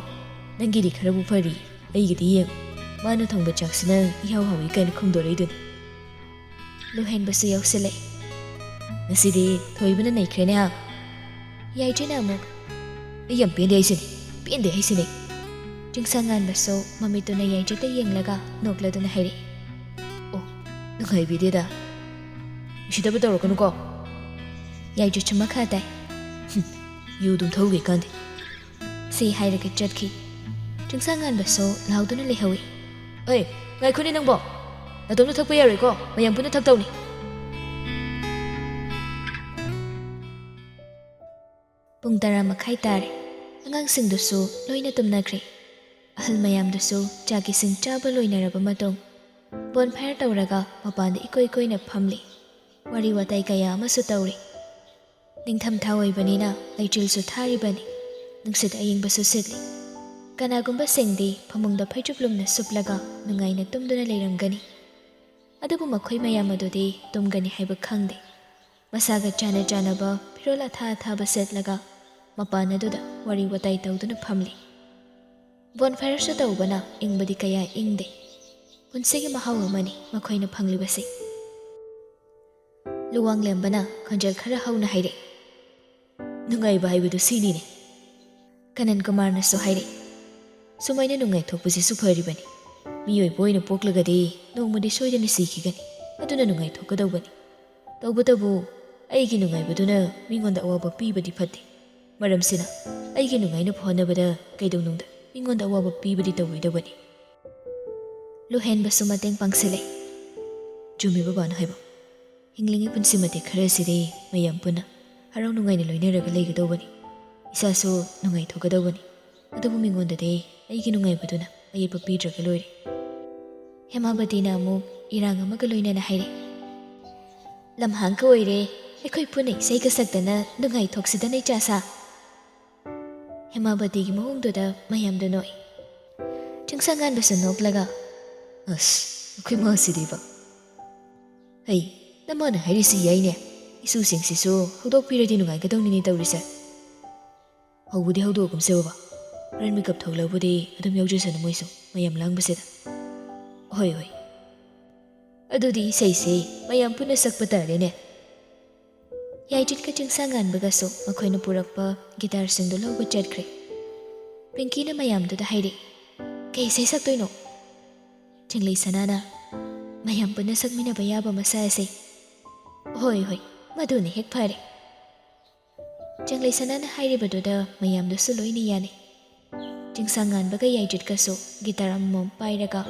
ꯅꯪꯒꯤꯗꯤ ꯈꯔꯕꯨ ꯐꯔꯤ, ꯑꯩꯒꯤꯗꯤ ꯌꯦꯡꯉꯨ, ꯃꯥꯅ ꯊꯣꯡꯕ ꯆꯥꯛꯁꯤꯅ ꯏꯍꯥꯎ ꯍꯥꯎꯏ ꯀꯥꯏꯅ ꯈꯣꯡꯗꯣꯔꯛꯏꯗꯨꯅꯤ꯫" ꯂꯨꯍꯦꯟꯕꯁꯨ ꯌꯥꯎꯁꯤꯜꯂꯛꯏ꯫ "ꯉꯁꯤꯗꯤ ꯊꯣꯏꯕꯅ ꯅꯩꯈ꯭ꯔꯦꯅꯦ ꯍꯥ?" ꯌꯥꯏꯗ꯭ꯔꯤꯠꯅ ꯑꯃꯨꯛ, "ꯑꯩ ꯌꯥꯝ ꯄꯦꯟꯗꯦ ꯍꯥꯏꯁꯤꯅꯤ, ꯄꯦꯟꯗꯦ ꯍꯥꯏꯁꯤꯅꯤ꯫" ꯆꯤꯡꯁꯥꯡꯉꯥꯟꯕꯁꯨ ꯃꯃꯤꯠꯇꯨꯅ ꯌꯥꯏꯗ꯭ꯔꯤꯠꯇ ꯌꯦꯡꯂꯒ ꯅꯣꯛꯂꯗꯨꯅ ꯍꯥꯏꯔꯛꯏ, "ꯑꯣ, ꯅꯨꯡꯉꯥꯏꯕꯤꯗꯦꯗ꯫ ꯎꯁꯤꯠꯇꯕ ꯇꯧꯔꯛꯀꯅꯨꯀꯣ꯫" ꯌꯥꯏꯗ꯭ꯔꯤꯠꯁꯨ ꯃꯈꯥ ꯇꯥꯏ, "ꯍꯨꯝ, ꯌꯨ ꯑꯗꯨꯝ ꯊꯛꯎꯒꯦ ꯀꯥꯟꯗꯦ꯫" ꯁꯤ ꯍꯥꯏꯔꯒ ꯆꯠꯈꯤ꯫ ꯆꯤꯡꯁꯥꯡꯉꯥꯟꯕꯁꯨ ꯂꯥꯎꯗꯨꯅ ꯂꯩꯍꯧꯏ, "ꯑꯦ, ꯉꯥꯏꯈꯣꯅꯦ ꯅꯪꯕꯣ! ꯅꯇꯣꯝꯇ ꯊꯛꯄ ꯌꯥꯔꯣꯏꯀꯣ, ꯃꯌꯥꯝ ꯄꯨꯟꯅ ꯊꯛꯇꯧꯅꯤ꯫" ꯄꯨꯡ ꯇꯔꯥ ꯃꯈꯥꯏ ꯇꯥꯔꯦ꯫ ꯑꯉꯥꯡꯁꯤꯡꯗꯨꯁꯨ ꯂꯣꯏꯅ ꯇꯨꯝꯅꯈ꯭ꯔꯦ꯫ ꯑꯍꯜ ꯃꯌꯥꯝꯗꯨꯁꯨ ꯆꯥꯛ ꯏꯁꯤꯡ ꯆꯥꯕ ꯂꯣꯏꯅꯔꯕ ꯃꯇꯨꯡ, ꯕꯣꯟꯐꯥꯌꯔ ꯇꯧꯔꯒ ꯃꯄꯥꯟꯗ ꯏꯀꯣꯏ ꯀꯣꯏꯅ ꯐꯝꯂꯤ꯫ ꯋꯥꯔꯤ ꯋꯥꯇꯥꯏ ꯀꯌꯥ ꯑꯃꯁꯨ ꯇꯧꯔꯤ꯫ ꯅꯤꯡꯊꯝꯊꯥ ꯑꯣꯏꯕꯅꯤꯅ ꯂꯩꯆꯤꯜꯁꯨ ꯊꯥꯔꯤꯕꯅꯤ, ꯅꯨꯡꯁꯤꯠ ꯑꯌꯤꯡꯕꯁꯨ ꯁꯤꯠꯂꯤ꯫ ꯀꯅꯥꯒꯨꯝꯕꯁꯤꯡꯗꯤ ꯐꯃꯨꯡꯗ ꯐꯩꯖꯨꯞ ꯂꯨꯝꯅ ꯁꯨꯞꯂꯒ ꯅꯨꯡꯉꯥꯏꯅ ꯇꯨꯝꯗꯨꯅ ꯂꯩꯔꯝꯒꯅꯤ꯫ ꯑꯗꯨꯕꯨ ꯃꯈꯣꯏ ꯃꯌꯥꯝ ꯑꯗꯨꯗꯤ ꯇꯨꯝꯒꯅꯤ ꯍꯥꯏꯕ ꯈꯪꯗꯦ꯫ ꯃꯁꯥꯒ ꯆꯥꯟꯅ ꯆꯥꯟꯅꯕ ꯐꯤꯔꯣꯜ ꯑꯊꯥ ꯑꯊꯥꯕ ꯁꯦꯠꯂꯒ ꯃꯄꯥꯟ ꯑꯗꯨꯗ ꯋꯥꯔꯤ ꯋꯥꯇꯥꯏ ꯇꯧꯗꯨꯅ ꯐꯝꯂꯤ꯫ ꯕꯣꯟꯐꯥꯌꯔꯁꯨ ꯇꯧꯕꯅ ꯏꯪꯕꯗꯤ ꯀꯌꯥ ꯏꯪꯗꯦ꯫ ꯄꯨꯟꯁꯤꯒꯤ ꯃꯍꯥꯎ ꯑꯃꯅꯤ ꯃꯈꯣꯏꯅ ꯐꯪꯂꯤꯕꯁꯤ꯫ ꯂꯨꯋꯥꯡꯂꯦꯝꯕꯅ ꯈꯣꯟꯖꯦꯜ ꯈꯔ ꯍꯧꯅ ꯍꯥꯏꯔꯛꯏ, "ꯅꯨꯡꯉꯥꯏꯕ ꯍꯥꯏꯕꯗꯨ ꯁꯤꯅꯤꯅꯦ꯫" ꯀꯅꯟ ꯀꯨꯃꯥꯔꯅꯁꯨ ꯍꯥꯏꯔꯛꯏ, "ꯁꯨꯃꯥꯏꯅ ꯅꯨꯡꯉꯥꯏꯊꯣꯛꯄꯁꯤꯁꯨ ꯐꯔꯤꯕꯅꯤ꯫ ꯃꯤꯑꯣꯏꯕ ꯑꯣꯏꯅ ꯄꯣꯛꯂꯒꯗꯤ ꯅꯣꯡꯃꯗꯤ ꯁꯣꯏꯗꯅ ꯁꯤꯈꯤꯒꯅꯤ꯫ ꯑꯗꯨꯅ ꯅꯨꯡꯉꯥꯏꯊꯣꯛꯀꯗꯧꯕꯅꯤ꯫ ꯇꯧꯕꯇꯕꯨ ꯑꯩꯒꯤ ꯅꯨꯡꯉꯥꯏꯕꯗꯨꯅ ꯃꯤꯉꯣꯟꯗ ꯑꯋꯥꯕ ꯄꯤꯕꯗꯤ ꯐꯠꯇꯦ꯫ ꯃꯔꯝꯁꯤꯅ ꯑꯩꯒꯤ ꯅꯨꯡꯉꯥꯏꯅꯕ ꯍꯣꯠꯅꯕꯗ ꯀꯩꯗꯧꯅꯨꯡꯗ ꯃꯤꯉꯣꯟꯗ ꯑꯋꯥꯕ ꯄꯤꯕꯗꯤ ꯇꯧꯔꯣꯏꯗꯕꯅꯤ꯫" ꯂꯨꯍꯦꯟꯕꯁꯨ ꯃꯇꯦꯡ ꯄꯥꯡꯁꯤꯜꯂꯛꯏ꯫ "ꯆꯨꯝꯃꯤ ꯕꯕꯥꯅ ꯍꯥꯏꯕ꯫ ꯍꯤꯡꯂꯤꯉꯩ ꯄꯨꯟꯁꯤ ꯃꯇꯦꯛ ꯈꯔꯁꯤꯗꯤ ꯃꯌꯥꯝ ꯄꯨꯟꯅ ꯍꯔꯥꯎ ꯅꯨꯡꯉꯥꯏꯅ ꯂꯣꯏꯅꯔꯒ ꯂꯩꯒꯗꯧꯕꯅꯤ꯫ ꯏꯁꯥꯁꯨ ꯅꯨꯡꯉꯥꯏꯊꯣꯛꯀꯗꯧꯕꯅꯤ꯫ ꯑꯗꯨꯕꯨ ꯃꯤꯉꯣꯟꯗꯗꯤ ꯑꯩꯒꯤ ꯅꯨꯡꯉꯥꯏꯕꯗꯨꯅ ꯑꯌꯦꯠꯄ ꯄꯤꯗ꯭ꯔꯒ ꯂꯣꯏꯔꯦ꯫" ꯍꯦꯃꯥꯕꯇꯤꯅ ꯑꯃꯨꯛ ꯏꯔꯥꯡ ꯑꯃꯒ ꯂꯣꯏꯅꯅ ꯍꯥꯏꯔꯛꯏ, "ꯂꯝꯍꯥꯡꯒ ꯑꯣꯏꯔꯦ, ꯑꯩꯈꯣꯏ ꯄꯨꯟꯅ ꯏꯁꯩꯒ ꯁꯛꯇꯅ ꯅꯨꯡꯉꯥꯏꯊꯣꯛꯁꯤꯗꯅ, ꯏꯆꯥꯁꯥ꯫ ꯍꯦꯃꯥꯕꯇꯤꯒꯤ ꯃꯑꯣꯡꯗꯨꯗ ꯃꯌꯥꯝꯗꯣ ꯅꯣꯛꯏ꯫ ꯆꯤꯡꯁꯥꯡꯉꯥꯟꯕꯁꯨ ꯅꯣꯛꯂꯒ, "ꯑꯁ, ꯑꯩꯈꯣꯏ ꯃꯥꯁꯤꯗꯤꯕ꯫ ꯍꯩ, ꯅꯃꯥꯅ ꯍꯥꯏꯔꯤꯁꯤ ꯌꯥꯏꯅꯦ꯫ ꯏꯁꯨꯁꯤꯡꯁꯤꯁꯨ ꯍꯧꯗꯣꯛꯄꯤꯔꯗꯤ ꯅꯨꯡꯉꯥꯏꯒꯗꯧꯅꯤꯅꯦ ꯇꯧꯔꯤꯁꯦ꯫ ꯍꯧꯕꯗꯤ ꯍꯧꯗꯣꯛꯑꯒꯨꯝꯁꯦ ꯕꯕꯥ꯫ ꯍꯣꯔꯦꯟ ꯃꯤꯀꯞ ꯊꯣꯛꯂꯕꯨꯗꯤ ꯑꯗꯨꯝ ꯌꯥꯎꯖꯁꯅꯨ ꯃꯣꯏꯁꯨ, ꯃꯌꯥꯝ ꯂꯥꯡꯕꯁꯤꯗ꯫ ꯍꯣꯏ, ꯍꯣꯏ꯫ ꯑꯗꯨꯗꯤ ꯏꯁꯩꯁꯦ ꯃꯌꯥꯝ ꯄꯨꯟꯅ ꯁꯛꯄ ꯇꯥꯔꯦꯅꯦ꯫" ꯌꯥꯏꯗ꯭ꯔꯤꯠꯀ ꯆꯤꯡꯁꯥꯡꯉꯥꯟꯕꯒꯁꯨ ꯃꯈꯣꯏꯅ ꯄꯨꯔꯛꯄ ꯒꯤꯇꯥꯔꯁꯤꯡꯗꯨ ꯂꯧꯕ ꯆꯠꯈ꯭ꯔꯦ꯫ ꯄꯤꯡꯀꯤꯅ ꯃꯌꯥꯝꯗꯨꯗ ꯍꯥꯏꯔꯛꯏ, "ꯀꯩ ꯏꯁꯩ ꯁꯛꯇꯣꯏꯅꯣ?" ꯆꯤꯡꯂꯩ ꯁꯅꯥꯅ, "ꯃꯌꯥꯝ ꯄꯨꯟꯅ ꯁꯛꯃꯤꯟꯅꯕ ꯌꯥꯕ ꯑꯃ ꯁꯥꯁꯦ꯫" "ꯍꯣꯏ, ꯍꯣꯏ, ꯃꯗꯨꯅ ꯍꯦꯛ ꯐꯔꯦ꯫" ꯆꯤꯡꯂꯩ ꯁꯅꯥꯅ ꯍꯥꯏꯔꯤꯕꯗꯨꯗ ꯃꯌꯥꯝꯗꯨꯁꯨ ꯂꯣꯏꯅ ꯌꯥꯅꯩ꯫ ꯆꯤꯡꯁꯥꯡꯉꯥꯟꯕꯒ ꯌꯥꯏꯗ꯭ꯔꯤꯠꯀꯁꯨ ꯒꯤꯇꯥꯔ ꯑꯃꯃꯝ ꯄꯥꯏꯔꯒ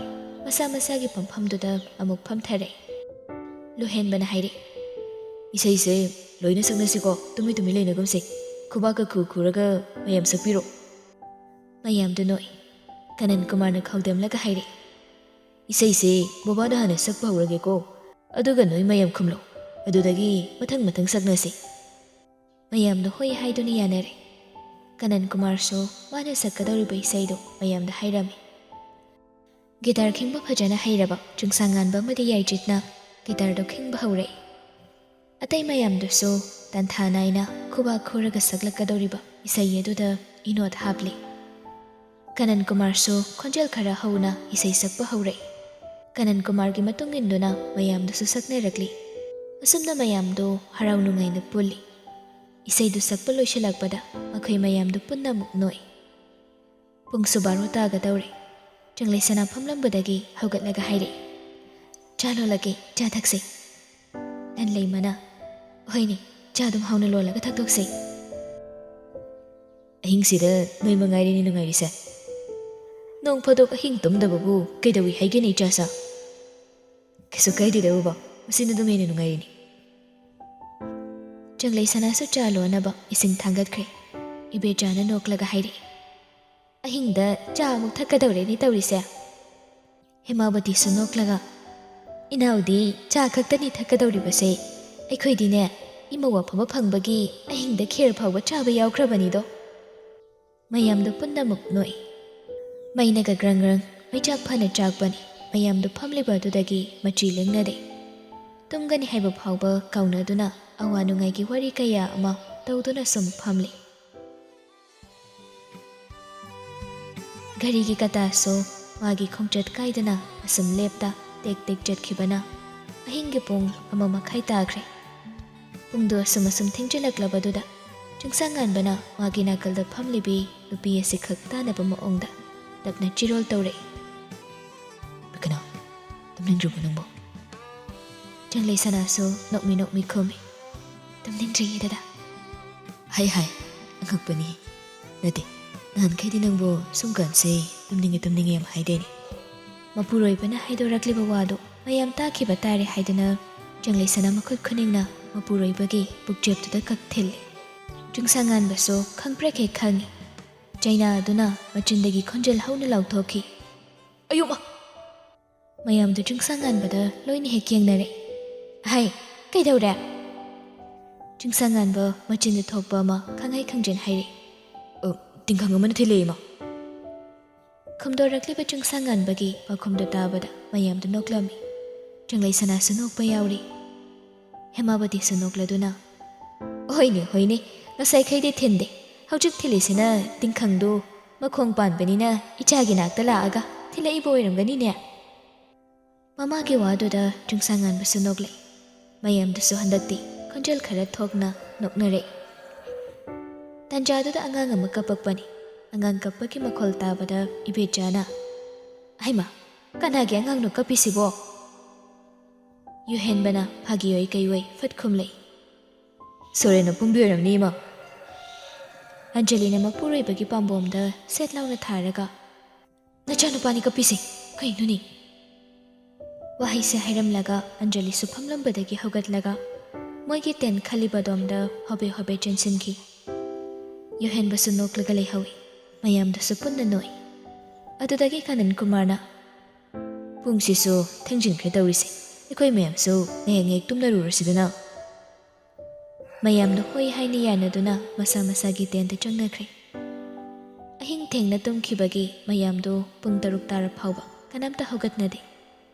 ꯃꯁꯥ ꯃꯁꯥꯒꯤ ꯐꯝꯐꯝꯗꯨꯗ ꯑꯃꯨꯛ ꯐꯝꯊꯔꯦ꯫ ꯂꯨꯍꯦꯟꯕꯅ ꯍꯥꯏꯔꯛꯏ, "ꯏꯁꯩꯁꯦ ꯂꯣꯏꯅ ꯁꯛꯅꯁꯤꯀꯣ, ꯇꯨꯃꯤꯟ ꯇꯨꯃꯤꯟ ꯂꯩꯅꯒꯨꯝꯁꯦ꯫ ꯈꯨꯕꯥꯛꯀ ꯈꯨ ꯈꯨꯔꯒ ꯃꯌꯥꯝ ꯁꯛꯄꯤꯔꯣ꯫" ꯃꯌꯥꯝꯗꯨ ꯅꯣꯛꯏ꯫ ꯀꯅꯟ ꯀꯨꯃꯥꯔꯅ ꯈꯧꯗꯦꯝꯂꯒ ꯍꯥꯏꯔꯛꯏ, "ꯏꯁꯩꯁꯦ ꯕꯕꯥꯅ ꯍꯥꯟꯅ ꯁꯛꯄ ꯍꯧꯔꯒꯦꯀꯣ, ꯑꯗꯨꯒ ꯅꯣꯏ ꯃꯌꯥꯝ ꯈꯨꯝꯂꯣ꯫ ꯑꯗꯨꯗꯒꯤ ꯃꯊꯪ ꯃꯊꯪ ꯁꯛꯅꯁꯤ꯫" ꯃꯌꯥꯝꯗꯣ ꯍꯣꯏ ꯍꯥꯏꯗꯨꯅ ꯌꯥꯅꯔꯦ꯫ ꯀꯅꯟ ꯀꯨꯃꯥꯔꯁꯨ ꯃꯥꯅ ꯁꯛꯀꯗꯧꯔꯤꯕ ꯏꯁꯩꯗꯣ ꯃꯌꯥꯝꯗ ꯍꯥꯏꯔꯝꯃꯤ꯫ ꯒꯤꯇꯥꯔ ꯈꯤꯡꯕ ꯐꯖꯅ ꯍꯩꯔꯕ ꯆꯤꯡꯁꯥꯡꯉꯥꯟꯕ ꯑꯃꯗꯤ ꯌꯥꯏꯗ꯭ꯔꯤꯠꯅ ꯒꯤꯇꯥꯔꯗꯣ ꯈꯤꯡꯕ ꯍꯧꯔꯛꯏ꯫ ꯑꯇꯩ ꯃꯌꯥꯝꯗꯨꯁꯨ ꯇꯥꯟꯊꯥ ꯅꯥꯏꯅ ꯈꯨꯕꯥꯛ ꯈꯨꯔꯒ ꯁꯛꯂꯛꯀꯗꯧꯔꯤꯕ ꯏꯁꯩ ꯑꯗꯨꯗ ꯏꯅꯣꯠ ꯍꯥꯞꯂꯤ꯫ ꯀꯅꯟ ꯀꯨꯃꯥꯔꯁꯨ ꯈꯣꯟꯖꯦꯜ ꯈꯔ ꯍꯧꯅ ꯏꯁꯩ ꯁꯛꯄ ꯍꯧꯔꯛꯏ꯫ ꯀꯅꯟ ꯀꯨꯃꯥꯔꯒꯤ ꯃꯇꯨꯡ ꯏꯟꯗꯨꯅ ꯃꯌꯥꯝꯗꯨꯁꯨ ꯁꯛꯅꯔꯛꯂꯤ꯫ ꯑꯁꯨꯝꯅ ꯃꯌꯥꯝꯗꯨ ꯍꯔꯥꯎ ꯅꯨꯡꯉꯥꯏꯅ ꯄꯨꯜꯂꯤ꯫ ꯏꯁꯩꯗꯨ ꯁꯛꯄ ꯂꯣꯏꯁꯤꯜꯂꯛꯄꯗ ꯃꯈꯣꯏ ꯃꯌꯥꯝꯗꯨ ꯄꯨꯟꯅ ꯑꯃꯨꯛ ꯅꯣꯛꯏ꯫ ꯄꯨꯡꯁꯨ ꯕꯥꯔꯣ ꯇꯥꯒꯗꯧꯔꯦ꯫ ꯆꯤꯡꯂꯩ ꯁꯅꯥ ꯐꯝꯂꯝꯕꯗꯒꯤ ꯍꯧꯒꯠꯂꯒ ꯍꯥꯏꯔꯛꯏ, "ꯆꯥ ꯂꯣꯜꯂꯛꯀꯦ, ꯆꯥ ꯊꯛꯁꯦ꯫" ꯂꯟꯂꯩꯃꯅ, "ꯍꯣꯏꯅꯦ, ꯆꯥ ꯑꯗꯨꯝ ꯍꯥꯎꯅ ꯂꯣꯜꯂꯒ ꯊꯛꯇꯣꯛꯁꯦ꯫" "ꯑꯍꯤꯡꯁꯤꯗ ꯅꯣꯏ ꯃꯉꯥꯏꯔꯦꯅꯦ ꯅꯨꯡꯉꯥꯏꯔꯤꯁꯦ꯫ ꯅꯣꯡ ꯐꯥꯗꯣꯛ ꯑꯍꯤꯡ ꯇꯨꯝꯗꯕꯕꯨ ꯀꯩꯗꯧꯏ ꯍꯥꯏꯒꯦꯅꯦ, ꯏꯆꯥꯁꯥ?" "ꯀꯩꯁꯨ ꯀꯥꯏꯗꯦꯗ ꯕꯕꯥ, ꯃꯁꯤꯅ ꯑꯗꯨꯝ ꯍꯦꯟꯅ ꯅꯨꯡꯉꯥꯏꯔꯤꯅꯤ꯫" ꯆꯤꯡꯂꯩ ꯁꯅꯥꯁꯨ ꯆꯥ ꯂꯣꯟꯅꯕ ꯏꯁꯤꯡ ꯊꯥꯡꯒꯠꯈ꯭ꯔꯦ꯫ ꯏꯕꯦꯆꯥꯅ ꯅꯣꯛꯂꯒ ꯍꯥꯏꯔꯛꯏ, "ꯑꯍꯤꯡꯗ ꯆꯥ ꯑꯃꯨꯛ ꯊꯛꯀꯗꯧꯔꯦꯅꯦ ꯇꯧꯔꯤꯁꯦ꯫" ꯍꯦꯃꯥꯕꯇꯤꯁꯨ ꯅꯣꯛꯂꯒ, "ꯏꯅꯥꯎꯗꯤ ꯆꯥ ꯈꯛꯇꯅꯤ ꯊꯛꯀꯗꯧꯔꯤꯕꯁꯦ, ꯑꯩꯈꯣꯏꯗꯤꯅꯦ, ꯏꯃꯧ ꯑꯐꯕ ꯐꯪꯕꯒꯤ ꯑꯍꯤꯡꯗ ꯈꯦꯔ ꯐꯥꯎꯕ ꯆꯥꯕ ꯌꯥꯎꯈ꯭ꯔꯕꯅꯤꯗꯣ꯫ ꯃꯌꯥꯝꯗꯣ ꯄꯨꯟꯅꯃꯛ ꯅꯣꯛꯏ꯫ ꯃꯩꯅꯒ ꯒ꯭ꯔꯪ ꯒ꯭ꯔꯪ ꯃꯩꯆꯥꯛ ꯐꯅ ꯆꯥꯛꯄꯅꯤ꯫ ꯃꯌꯥꯝꯗꯣ ꯐꯝꯂꯤꯕ ꯑꯗꯨꯗꯒꯤ ꯃꯆꯤ ꯂꯦꯡꯅꯗꯦ꯫ ꯇꯨꯝꯒꯅꯤ ꯍꯥꯏꯕ ꯐꯥꯎꯕ ꯀꯥꯎꯅꯗꯨꯅ ꯑꯋꯥ ꯅꯨꯡꯉꯥꯏꯒꯤ ꯋꯥꯔꯤ ꯀꯌꯥ ꯑꯃ ꯇꯧꯗꯨꯅ ꯁꯨꯝ ꯐꯝꯂꯤ꯫ ꯘꯔꯤꯒꯤ ꯀꯇꯥꯁꯨ ꯃꯥꯒꯤ ꯈꯣꯡꯆꯠ ꯀꯥꯏꯗꯅ ꯑꯁꯨꯝ ꯂꯦꯞꯇ ꯇꯦꯛ ꯇꯦꯛ ꯆꯠꯈꯤꯕꯅ ꯑꯍꯤꯡꯒꯤ ꯄꯨꯡ ꯑꯃ ꯃꯈꯥꯏ ꯇꯥꯈ꯭ꯔꯦ꯫ ꯄꯨꯡꯗꯣ ꯑꯁꯨꯝ ꯑꯁꯨꯝ ꯊꯦꯡꯖꯤꯜꯂꯛꯂꯕꯗꯨꯗ ꯆꯤꯡꯁꯥꯡꯉꯥꯟꯕꯅ ꯃꯥꯒꯤ ꯅꯥꯀꯜꯗ ꯐꯝꯂꯤꯕꯤ ꯅꯨꯄꯤ ꯑꯁꯤ ꯈꯛ ꯇꯥꯅꯕ ꯃꯑꯣꯡꯗ ꯇꯞꯅ ꯆꯤꯔꯣꯜ ꯇꯧꯔꯛꯏ꯫ "ꯕꯤꯀꯅꯥ, ꯇꯨꯝꯅꯤꯡꯗ꯭ꯔꯤꯕꯣ ꯅꯪꯕꯣ?" ꯆꯪꯂꯩ ꯁꯅꯥꯁꯨ ꯅꯣꯛꯃꯤ ꯅꯣꯛꯃꯤ ꯈꯨꯝꯃꯤ, "ꯇꯨꯝꯅꯤꯡꯗ꯭ꯔꯤꯌꯦ ꯗꯗꯥ꯫" "ꯍꯥꯏ ꯍꯥꯏ, ꯑꯉꯛꯄꯅꯤ꯫ ꯅꯠꯇꯦ, ꯅꯍꯥꯟꯈꯩꯗꯤ ꯅꯪꯕꯨ ꯁꯨꯝ ꯀꯥꯟꯁꯦ ꯇꯨꯝꯅꯤꯡꯉꯦ ꯇꯨꯝꯅꯤꯡꯉꯦ ꯌꯥꯝ ꯍꯥꯏꯗꯦꯅꯦ?" ꯃꯄꯨꯔꯣꯏꯕꯅ ꯍꯥꯏꯗꯣꯔꯛꯂꯤꯕ ꯋꯥꯗꯨ ꯃꯌꯥꯝ ꯇꯥꯈꯤꯕ ꯇꯥꯔꯦ ꯍꯥꯏꯗꯨꯅ ꯆꯪꯂꯩ ꯁꯅꯥ ꯃꯈꯨꯠ ꯈꯨꯅꯤꯡꯅ ꯃꯄꯨꯔꯣꯏꯕꯒꯤ ꯄꯨꯛꯆꯦꯞꯇꯨꯗ ꯀꯛ ꯊꯤꯜꯂꯤ꯫ ꯆꯤꯡꯁꯥꯡꯉꯥꯟꯕꯁꯨ ꯈꯪꯄ꯭ꯔꯦꯛ ꯍꯦꯛ ꯈꯪꯉꯤ꯫ ꯆꯩꯅꯥ ꯑꯗꯨꯅ ꯃꯆꯤꯟꯗꯒꯤ ꯈꯣꯟꯖꯦꯜ ꯍꯧꯅ ꯂꯥꯎꯊꯣꯛꯈꯤ, "ꯑꯌꯨꯃ!" ꯃꯌꯥꯝꯗꯨ ꯆꯤꯡꯁꯥꯡꯉꯥꯟꯕꯗ ꯂꯣꯏꯅ ꯍꯦꯛ ꯌꯦꯡꯅꯔꯦ꯫ "ꯍꯥꯏ, ꯀꯩꯗꯧꯔꯦ?" ꯆꯤꯡꯁꯥꯡꯉꯥꯟꯕ ꯃꯆꯤꯟꯗ ꯊꯣꯛꯄ ꯑꯃ ꯈꯪꯍꯩ ꯈꯪꯖꯤꯟ ꯍꯥꯏꯔꯛꯏ꯫ "ꯑ, ꯇꯤꯡꯈꯪ ꯑꯃꯅ ꯊꯤꯜꯂꯛꯑꯦ, ꯏꯃꯥ!" ꯈꯨꯝꯗꯣꯔꯛꯂꯤꯕ ꯆꯤꯡꯁꯥꯡꯉꯥꯟꯕꯒꯤ ꯄꯥꯎꯈꯨꯝꯗꯨ ꯇꯥꯕꯗ ꯃꯌꯥꯝꯗꯨ ꯅꯣꯛꯂꯝꯃꯤ꯫ ꯆꯪꯂꯩ ꯁꯅꯥꯁꯨ ꯅꯣꯛꯄ ꯌꯥꯎꯔꯤ꯫ ꯍꯦꯃꯥꯕꯇꯤꯁꯨ ꯅꯣꯛꯂꯗꯨꯅ, "ꯍꯣꯏꯅꯦ, ꯍꯣꯏꯅꯦ, ꯉꯁꯥꯏꯈꯩꯗꯤ ꯊꯤꯟꯗꯦ, ꯍꯧꯖꯤꯛ ꯊꯤꯜꯂꯤꯁꯤꯅ ꯇꯤꯡꯈꯪꯗꯨ ꯃꯈꯣꯡ ꯄꯥꯟꯕꯅꯤꯅ ꯏꯆꯥꯒꯤ ꯅꯥꯛꯇ ꯂꯥꯛꯑꯒ ꯊꯤꯜꯂꯛꯏꯕ ꯑꯣꯏꯔꯝꯒꯅꯤꯅꯦ꯫" ꯃꯃꯥꯒꯤ ꯋꯥꯗꯨꯗ ꯆꯤꯡꯁꯥꯡꯉꯥꯟꯕꯁꯨ ꯅꯣꯛꯂꯛꯏ꯫ ꯃꯌꯥꯝꯗꯨꯁꯨ ꯍꯟꯗꯛꯇꯤ ꯈꯣꯟꯖꯦꯜ ꯈꯔ ꯊꯣꯛꯅ ꯅꯣꯛꯅꯔꯛꯏ꯫ ꯇꯥꯟꯖꯥꯗꯨꯗ ꯑꯉꯥꯡ ꯑꯃ ꯀꯞꯄꯛꯄꯅꯤ꯫ ꯑꯉꯥꯡ ꯀꯞꯄꯒꯤ ꯃꯈꯣꯜ ꯇꯥꯕꯗ ꯏꯕꯦꯆꯥꯅ, "ꯍꯩꯃꯥ, ꯀꯅꯥꯒꯤ ꯑꯉꯥꯡꯅꯣ ꯀꯞꯄꯤꯁꯤꯕꯣ?" ꯌꯨꯍꯦꯟꯕꯅ ꯐꯥꯒꯤ ꯑꯣꯏ ꯀꯩ ꯑꯣꯏ ꯐꯠ ꯈꯨꯝꯂꯛꯏ, "ꯁꯣꯔꯦꯟ ꯑꯄꯨꯝꯕꯤ ꯑꯣꯏꯔꯝꯅꯤ, ꯏꯃꯥ꯫" ꯑꯟꯖꯂꯤꯅ ꯃꯄꯨꯔꯣꯏꯕꯒꯤ ꯄꯥꯝꯕꯣꯝꯗ ꯁꯦꯠ ꯂꯥꯎꯅ ꯊꯥꯔꯒ, "ꯅꯆꯥꯅꯨꯄꯥꯅꯤ ꯀꯞꯄꯤꯁꯦ, ꯀꯩꯅꯣꯅꯦ?" ꯋꯥꯍꯩꯁꯦ ꯍꯥꯏꯔꯝꯂꯒ ꯑꯟꯖꯂꯤꯁꯨ ꯐꯝꯂꯝꯕꯗꯒꯤ ꯍꯧꯒꯠꯂꯒ ꯃꯣꯏꯒꯤ ꯇꯦꯟ ꯈꯜꯂꯤꯕ ꯑꯗꯣꯝꯗ ꯍꯣꯕꯦ ꯍꯣꯕꯦ ꯆꯦꯟꯁꯤꯟꯈꯤ꯫ ꯌꯨꯍꯦꯟꯕꯁꯨ ꯅꯣꯛꯂꯒ ꯂꯩꯍꯧꯏ꯫ ꯃꯌꯥꯝꯗꯨꯁꯨ ꯄꯨꯟꯅ ꯅꯣꯛꯏ꯫ ꯑꯗꯨꯗꯒꯤ ꯀꯥꯅꯟ ꯀꯨꯃꯥꯔꯅ, "ꯄꯨꯡꯁꯤꯁꯨ ꯊꯦꯡꯖꯤꯟꯈ꯭ꯔꯦ ꯇꯧꯔꯤꯁꯦ, ꯑꯩꯈꯣꯏ ꯃꯌꯥꯝꯁꯨ ꯉꯥꯏꯍꯥꯛ ꯉꯥꯏꯍꯥꯛ ꯇꯨꯝꯅꯔꯨꯔꯁꯤꯗꯅ꯫" ꯃꯌꯥꯝꯗꯣ ꯍꯣꯏ ꯍꯥꯏꯅ ꯌꯥꯅꯗꯨꯅ ꯃꯁꯥ ꯃꯁꯥꯒꯤ ꯇꯦꯟꯗ ꯆꯪꯅꯈ꯭ꯔꯦ꯫ ꯑꯍꯤꯡ ꯊꯦꯡꯅ ꯇꯨꯝꯈꯤꯕꯒꯤ ꯃꯌꯥꯝꯗꯣ ꯄꯨꯡ ꯇꯔꯨꯛ ꯇꯥꯔ ꯐꯥꯎꯕ ꯀꯅꯥꯝꯇ ꯍꯧꯒꯠꯅꯗꯦ꯫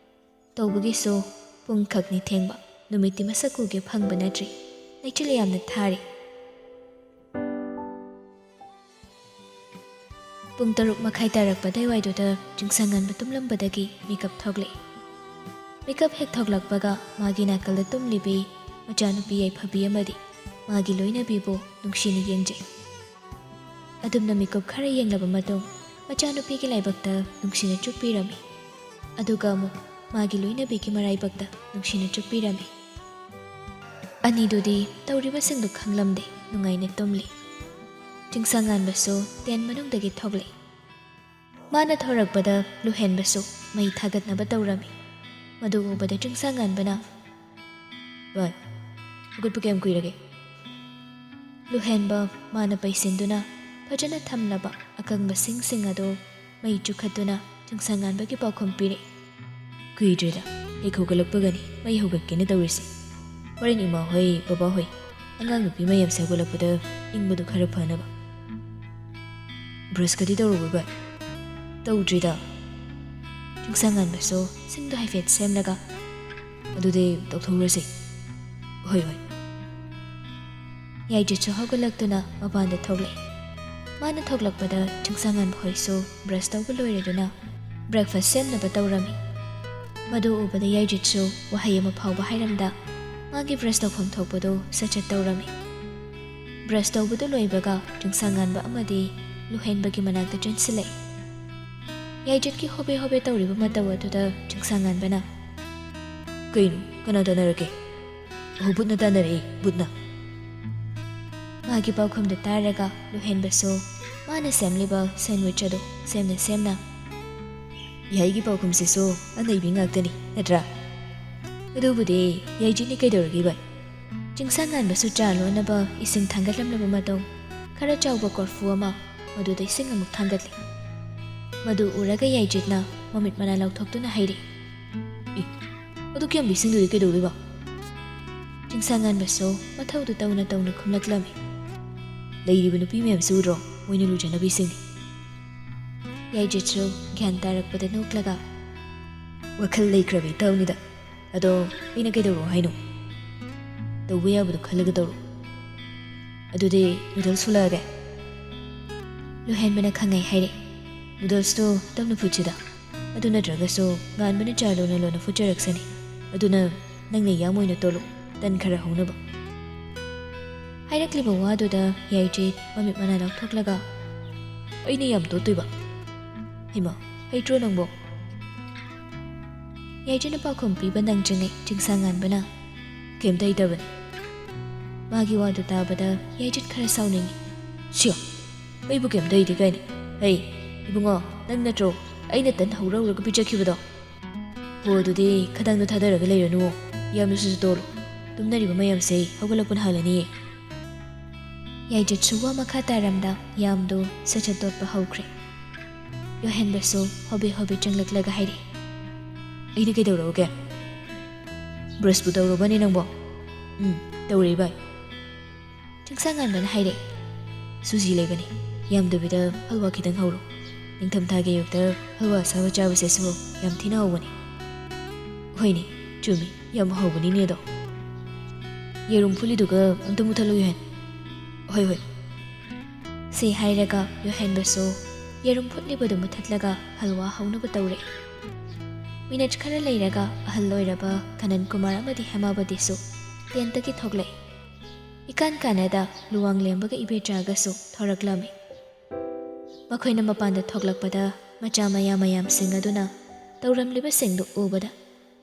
ꯇꯧꯕꯒꯤꯁꯨ ꯄꯨꯡ ꯈꯛꯅꯤ ꯊꯦꯡꯕ, ꯅꯨꯃꯤꯠꯇꯤ ꯃꯁꯛ ꯎꯒꯦ ꯐꯪꯕ ꯅꯠꯇ꯭ꯔꯤ꯫ ꯂꯩꯆꯤꯜ ꯌꯥꯝꯅ ꯊꯥꯔꯤ꯫ ꯄꯨꯡ ꯇꯔꯨꯛ ꯃꯈꯥꯏ ꯇꯥꯔꯛꯄ ꯑꯗꯨꯋꯥꯏꯗꯨꯗ ꯆꯤꯡꯁꯪꯉꯥꯟꯕ ꯇꯨꯝꯂꯝꯕꯗꯒꯤ ꯃꯤꯀꯞ ꯊꯣꯛꯂꯛꯏ꯫ ꯃꯤꯀꯞ ꯍꯦꯛ ꯊꯣꯛꯂꯛꯄꯒ ꯃꯥꯒꯤ ꯅꯥꯀꯜꯗ ꯇꯨꯝꯂꯤꯕꯤ ꯃꯆꯥꯅꯨꯄꯤ ꯌꯥꯏꯐꯕꯤ ꯑꯃꯗꯤ ꯃꯥꯒꯤ ꯂꯣꯏꯅꯕꯤꯕꯨ ꯅꯨꯡꯁꯤꯅ ꯌꯦꯡꯖꯩ꯫ ꯑꯗꯨꯝꯅ ꯃꯤꯀꯨꯞ ꯈꯔ ꯌꯦꯡꯂꯕ ꯃꯇꯨꯡ, ꯃꯆꯥꯅꯨꯄꯤꯒꯤ ꯂꯥꯏꯕꯛꯇ ꯅꯨꯡꯁꯤꯅ ꯆꯨꯞꯄꯤꯔꯝꯃꯤ꯫ ꯑꯗꯨꯒ ꯑꯃꯨꯛ ꯃꯥꯒꯤ ꯂꯣꯏꯅꯕꯤꯒꯤ ꯃꯔꯥꯏꯕꯛꯇ ꯅꯨꯡꯁꯤꯅ ꯆꯨꯞꯄꯤꯔꯝꯃꯤ꯫ ꯑꯅꯤꯗꯨꯗꯤ ꯇꯧꯔꯤꯕꯁꯤꯡꯗꯨ ꯈꯪꯂꯝꯗꯦ, ꯅꯨꯡꯉꯥꯏꯅ ꯇꯨꯝꯂꯤ꯫ ꯆꯤꯡꯁꯪꯉꯥꯟꯕꯁꯨ ꯇꯦꯟ ꯃꯅꯨꯡꯗꯒꯤ ꯊꯣꯛꯂꯛꯏ꯫ ꯃꯥꯅ ꯊꯣꯔꯛꯄꯗ ꯂꯨꯍꯦꯟꯕꯁꯨ ꯃꯩ ꯊꯥꯒꯠꯅꯕ ꯇꯧꯔꯝꯃꯤ꯫ ꯃꯗꯨ ꯎꯕꯗ ꯆꯤꯡꯁꯪꯉꯥꯟꯕꯅ, "ꯚꯥꯏ, ꯍꯧꯒꯠꯄ ꯀꯌꯥꯝ ꯀꯨꯏꯔꯒꯦ?" ꯂꯨꯍꯦꯟꯕ ꯃꯥꯅ ꯄꯩꯁꯤꯟꯗꯨꯅ ꯐꯖꯅ ꯊꯝꯂꯕ ꯑꯀꯪꯕ ꯁꯤꯡꯁꯤꯡ ꯑꯗꯨ ꯃꯩ ꯆꯨꯈꯠꯇꯨꯅ ꯆꯤꯡꯁꯪꯉꯥꯟꯕꯒꯤ ꯄꯥꯎꯈꯨꯝ ꯄꯤꯔꯛꯏ꯫ "ꯀꯨꯏꯗ꯭ꯔꯤꯗ, ꯍꯦꯛ ꯍꯧꯒꯠꯂꯛꯄꯒꯅꯤ ꯃꯩ ꯍꯧꯒꯠꯀꯦꯅ ꯇꯧꯔꯤꯁꯦ꯫ ꯍꯣꯔꯦꯟ ꯏꯃꯥ ꯍꯣꯏ, ꯕꯕꯥ ꯍꯣꯏ, ꯑꯉꯥꯡ ꯅꯨꯄꯤ ꯃꯌꯥꯝꯁꯦ ꯍꯧꯒꯠꯂꯛꯄꯗ ꯏꯪꯕꯗꯨ ꯈꯔ ꯐꯅꯕ꯫ ꯕ꯭ꯔꯁꯀꯗꯤ ꯇꯧꯔꯕꯣ, ꯚꯥꯏ?" "ꯇꯧꯗ꯭ꯔꯤꯗ꯫" ꯆꯤꯡꯁꯪꯉꯥꯟꯕꯁꯨ ꯁꯤꯡꯗꯣ ꯍꯥꯏꯐꯦꯠ ꯁꯦꯝꯂꯒ, "ꯑꯗꯨꯗꯤ ꯇꯧꯊꯣꯛꯎꯔꯁꯤ꯫" "ꯍꯣꯏ, ꯍꯣꯏ꯫" ꯌꯥꯏꯖꯤꯠꯁꯨ ꯍꯧꯒꯠꯂꯛꯇꯨꯅ ꯃꯄꯥꯟꯗ ꯊꯣꯛꯂꯛꯏ꯫ ꯃꯥꯅ ꯊꯣꯛꯂꯛꯄꯗ ꯆꯤꯡꯁꯪꯉꯥꯟꯕ ꯍꯣꯏꯁꯨ ꯕ꯭ꯔꯁ ꯇꯧꯕ ꯂꯣꯏꯔꯗꯨꯅ ꯕ꯭ꯔꯦꯛꯐꯥꯁ ꯁꯦꯝꯅꯕ ꯇꯧꯔꯝꯃꯤ꯫ ꯃꯗꯨ ꯎꯕꯗ ꯌꯥꯏꯖꯤꯠꯁꯨ ꯋꯥꯍꯩ ꯑꯃ ꯐꯥꯎꯕ ꯍꯥꯏꯔꯝꯗ ꯃꯥꯒꯤ ꯕ꯭ꯔꯁ ꯇꯧꯐꯝ ꯊꯣꯛꯄꯗꯨ ꯁꯠ ꯁꯠ ꯇꯧꯔꯝꯃꯤ꯫ ꯕ꯭ꯔꯁ ꯇꯧꯕꯗꯨ ꯂꯣꯏꯕꯒ ꯆꯤꯡꯁꯪꯉꯥꯟꯕ ꯑꯃꯗꯤ ꯂꯨꯍꯦꯟꯕꯒꯤ ꯃꯅꯥꯛꯇ ꯆꯦꯟꯁꯤꯜꯂꯛꯏ꯫ ꯌꯥꯏꯖꯤꯠꯀꯤ ꯍꯣꯕꯦ ꯍꯣꯕꯦ ꯇꯧꯔꯤꯕ ꯃꯇꯧ ꯑꯗꯨꯗ ꯆꯤꯡꯁꯪꯉꯥꯟꯕꯅ, "ꯀꯩꯅꯣ, ꯀꯅꯥ ꯇꯥꯟꯅꯔꯒꯦ?" "ꯑꯣ, ꯕꯨꯠꯅ ꯇꯥꯟꯅꯔꯛꯏ, ꯕꯨꯠꯅ꯫" ꯃꯥꯒꯤ ꯄꯥꯎꯈꯨꯝꯗꯨ ꯇꯥꯔꯒ ꯂꯨꯍꯦꯟꯕꯁꯨ ꯃꯥꯅ ꯁꯦꯝꯂꯤꯕ ꯁꯦꯟꯋꯤꯆ ꯑꯗꯨ ꯁꯦꯝꯅ ꯁꯦꯝꯅ, "ꯌꯥꯏꯒꯤ ꯄꯥꯎꯈꯨꯝꯁꯤꯁꯨ ꯑꯅꯩꯕꯤ ꯉꯥꯛꯇꯅꯤ, ꯅꯠꯇ꯭ꯔꯥ?" "ꯑꯗꯨꯕꯨꯗꯤ ꯌꯥꯏꯖꯤꯠꯅꯤ, ꯀꯩꯗꯧꯔꯒꯦ ꯚꯥꯏ?" ꯆꯤꯡꯁꯪꯉꯥꯟꯕꯁꯨ ꯆꯥ ꯂꯣꯟꯅꯕ ꯏꯁꯤꯡ ꯊꯥꯡꯒꯠꯂꯝꯂꯕ ꯃꯇꯨꯡ, ꯈꯔ ꯆꯥꯎꯕ ꯀꯣꯔꯐꯨ ꯑꯃ ꯃꯗꯨꯗ ꯏꯁꯤꯡ ꯑꯃꯨꯛ ꯊꯥꯡꯒꯠꯂꯤ꯫ ꯃꯗꯨ ꯎꯔꯒ ꯌꯥꯏꯖꯤꯠꯅ ꯃꯃꯤꯠ ꯃꯅꯥ ꯂꯥꯎꯊꯣꯛꯇꯨꯅ ꯍꯥꯏꯔꯛꯏ, "ꯑꯦ, ꯑꯗꯨꯛ ꯌꯥꯝꯕ ꯏꯁꯤꯡꯗꯨꯗꯤ ꯀꯩꯗꯧꯗꯣꯏꯕ?" ꯆꯤꯡꯁꯥꯡꯉꯥꯟꯕꯁꯨ ꯃꯊꯧꯗꯨ ꯇꯧꯅ ꯇꯧꯅ ꯈꯨꯝꯂꯛꯂꯝꯃꯤ꯫ "ꯂꯩꯔꯤꯕ ꯅꯨꯄꯤ ꯃꯌꯥꯝꯁꯤ ꯎꯗ꯭ꯔꯣ? ꯃꯣꯏꯅ ꯂꯨꯖꯅꯕꯤꯁꯤꯡꯅꯤ꯫" ꯌꯥꯏꯗ꯭ꯔꯤꯠꯁꯨ ꯒ꯭ꯌꯥꯟ ꯇꯥꯔꯛꯄꯗ ꯅꯣꯛꯂꯒ, "ꯋꯥꯈꯜ ꯂꯩꯈ꯭ꯔꯕ ꯏꯇꯥꯎꯅꯤꯗ꯫ ꯑꯗꯣ ꯑꯩꯅ ꯀꯩꯗꯧꯔꯣ ꯍꯥꯏꯅꯣ? ꯇꯧꯕ ꯌꯥꯕꯗꯣ ꯈꯜꯂꯒ ꯇꯧꯔꯣ꯫ ꯑꯗꯨꯗꯤ ꯅꯨꯗꯜꯁ ꯐꯨꯠꯂꯛꯑꯒꯦ꯫" ꯂꯨꯍꯦꯟꯕꯅ ꯈꯪꯉꯩ ꯍꯥꯏꯔꯦ꯫ "ꯅꯨꯗꯜꯁꯇꯣ ꯇꯞꯅ ꯐꯨꯠꯁꯤꯗ꯫ ꯑꯗꯨ ꯅꯠꯇ꯭ꯔꯒꯁꯨ ꯉꯥꯟꯕꯅ ꯆꯥ ꯂꯣꯟꯅ ꯂꯣꯟꯅ ꯐꯨꯠꯆꯔꯛꯁꯅꯤ꯫ ꯑꯗꯨꯅ ꯅꯪꯅ ꯌꯥꯝ ꯑꯣꯏꯅ ꯇꯣꯠꯂꯨ, ꯇꯟ ꯈꯔ ꯍꯧꯅꯕ꯫" ꯍꯥꯏꯔꯛꯂꯤꯕ ꯋꯥꯗꯨꯗ ꯌꯥꯏꯗ꯭ꯔꯤꯠ ꯃꯃꯤꯠ ꯃꯅꯥ ꯂꯥꯎꯊꯣꯛꯂꯒ, "ꯑꯩꯅ ꯌꯥꯝ ꯇꯣꯠꯇꯣꯏꯕ? ꯍꯩꯃꯥ, ꯍꯩꯇ꯭ꯔꯣ ꯅꯪꯕꯣ?" ꯌꯥꯏꯗ꯭ꯔꯤꯠꯅ ꯄꯥꯎꯈꯨꯝ ꯄꯤꯕ ꯅꯪꯗ꯭ꯔꯤꯉꯩ ꯆꯤꯡꯁꯥꯡꯉꯥꯟꯕꯅ, "ꯀꯩꯝꯇ ꯍꯩꯇꯕꯅꯤ꯫" ꯃꯥꯒꯤ ꯋꯥꯗꯨ ꯇꯥꯕꯗ ꯌꯥꯏꯗ꯭ꯔꯤꯠ ꯈꯔ ꯁꯥꯎꯅꯤꯡꯉꯤ꯫ "ꯁꯤꯌꯣ, ꯑꯩꯕꯨ ꯀꯩꯝꯇ ꯍꯩꯇꯦ ꯀꯥꯏꯅ꯫ ꯍꯩ, ꯏꯕꯨꯡꯉꯣ, ꯅꯪ ꯅꯠꯇ꯭ꯔꯣ ꯑꯩꯅ ꯇꯟ ꯍꯧꯔ ꯍꯧꯔꯒ ꯄꯤꯖꯈꯤꯕꯗꯣ? ꯍꯣ, ꯑꯗꯨꯗꯤ ꯈꯗꯥꯡꯗꯣ ꯊꯥꯗꯔꯒ ꯂꯩꯔꯅꯨ, ꯌꯥꯝꯅꯁꯨ ꯇꯣꯜꯂꯨ꯫ ꯇꯨꯝꯅꯔꯤꯕ ꯃꯌꯥꯝꯁꯦ ꯍꯧꯒꯠꯂꯛꯄꯅ ꯍꯥꯜꯂꯅꯤꯌꯦ꯫" ꯌꯥꯏꯗ꯭ꯔꯤꯠꯁꯨ ꯋꯥ ꯃꯈꯥ ꯇꯥꯔꯝꯗ ꯌꯥꯝꯗꯨ ꯁꯠ ꯁꯠ ꯇꯣꯠꯄ ꯍꯧꯈ꯭ꯔꯦ꯫ ꯌꯣꯍꯦꯟꯕꯁꯨ ꯍꯣꯕꯦ ꯍꯣꯕꯦ ꯆꯪꯂꯛꯂꯒ ꯍꯥꯏꯔꯛꯏ꯫ "ꯑꯩꯅ ꯀꯩꯗꯧꯔꯛꯎꯒꯦ? ꯕ꯭ꯔꯁꯄꯨ ꯇꯧꯔꯨꯕꯅꯤ ꯅꯪꯕꯣ?" "ꯎꯝ, ꯇꯧꯔꯦ ꯏꯕꯥꯏ꯫" ꯆꯤꯡꯁꯥꯡꯉꯥꯟꯕꯅ ꯍꯥꯏꯔꯛꯏ꯫ "ꯁꯨꯖꯤ ꯂꯩꯕꯅꯤ, ꯌꯥꯝꯗꯕꯤꯗ ꯍꯜꯋꯥ ꯈꯤꯇꯪ ꯍꯧꯔꯣ꯫ ꯅꯤꯡꯊꯝꯊꯥꯒꯤ ꯑꯌꯨꯛꯇ ꯍꯜꯋꯥ ꯑꯁꯥꯕ ꯆꯥꯕꯁꯦ ꯁꯨ ꯌꯥꯝ ꯊꯤꯅ ꯍꯧꯕꯅꯤ꯫" "ꯍꯣꯏꯅꯦ, ꯆꯨꯝꯃꯤ, ꯌꯥꯝ ꯍꯧꯕꯅꯤꯅꯦ ꯑꯗꯣ꯫ ꯌꯦꯔꯨꯝ ꯐꯨꯠꯂꯤꯗꯨꯒ ꯑꯝꯇ ꯃꯨꯊꯠꯂꯨ, ꯌꯣꯍꯦꯟ꯫" "ꯍꯣꯏ, ꯍꯣꯏ꯫" ꯁꯤ ꯍꯥꯏꯔꯒ ꯌꯣꯍꯦꯟꯕꯁꯨ ꯌꯦꯔꯨꯝ ꯐꯨꯠꯂꯤꯕꯗꯨ ꯃꯨꯊꯠꯂꯒ ꯍꯜꯋꯥ ꯍꯧꯅꯕ ꯇꯧꯔꯦ꯫ ꯃꯤꯅꯠ ꯈꯔ ꯂꯩꯔꯒ ꯑꯍꯜ ꯑꯣꯏꯔꯕ ꯀꯅꯟ ꯀꯨꯃꯥꯔ ꯑꯃꯗꯤ ꯍꯦꯃꯥꯕꯇꯤꯁꯨ ꯇꯦꯟꯇꯒꯤ ꯊꯣꯛꯂꯛꯏ꯫ ꯏꯀꯥꯟ ꯀꯥꯟꯅꯗ ꯂꯨꯋꯥꯡ ꯂꯦꯝꯕꯒ ꯏꯕꯦꯆꯥꯒꯁꯨ ꯊꯣꯔꯛꯂꯝꯃꯤ꯫ ꯃꯈꯣꯏꯅ ꯃꯄꯥꯟꯗ ꯊꯣꯛꯂꯛꯄꯗ ꯃꯆꯥ ꯃꯌꯥ ꯃꯌꯥꯝꯁꯤꯡ ꯑꯗꯨꯅ ꯇꯧꯔꯝꯂꯤꯕꯁꯤꯡꯗꯨ ꯎꯕꯗ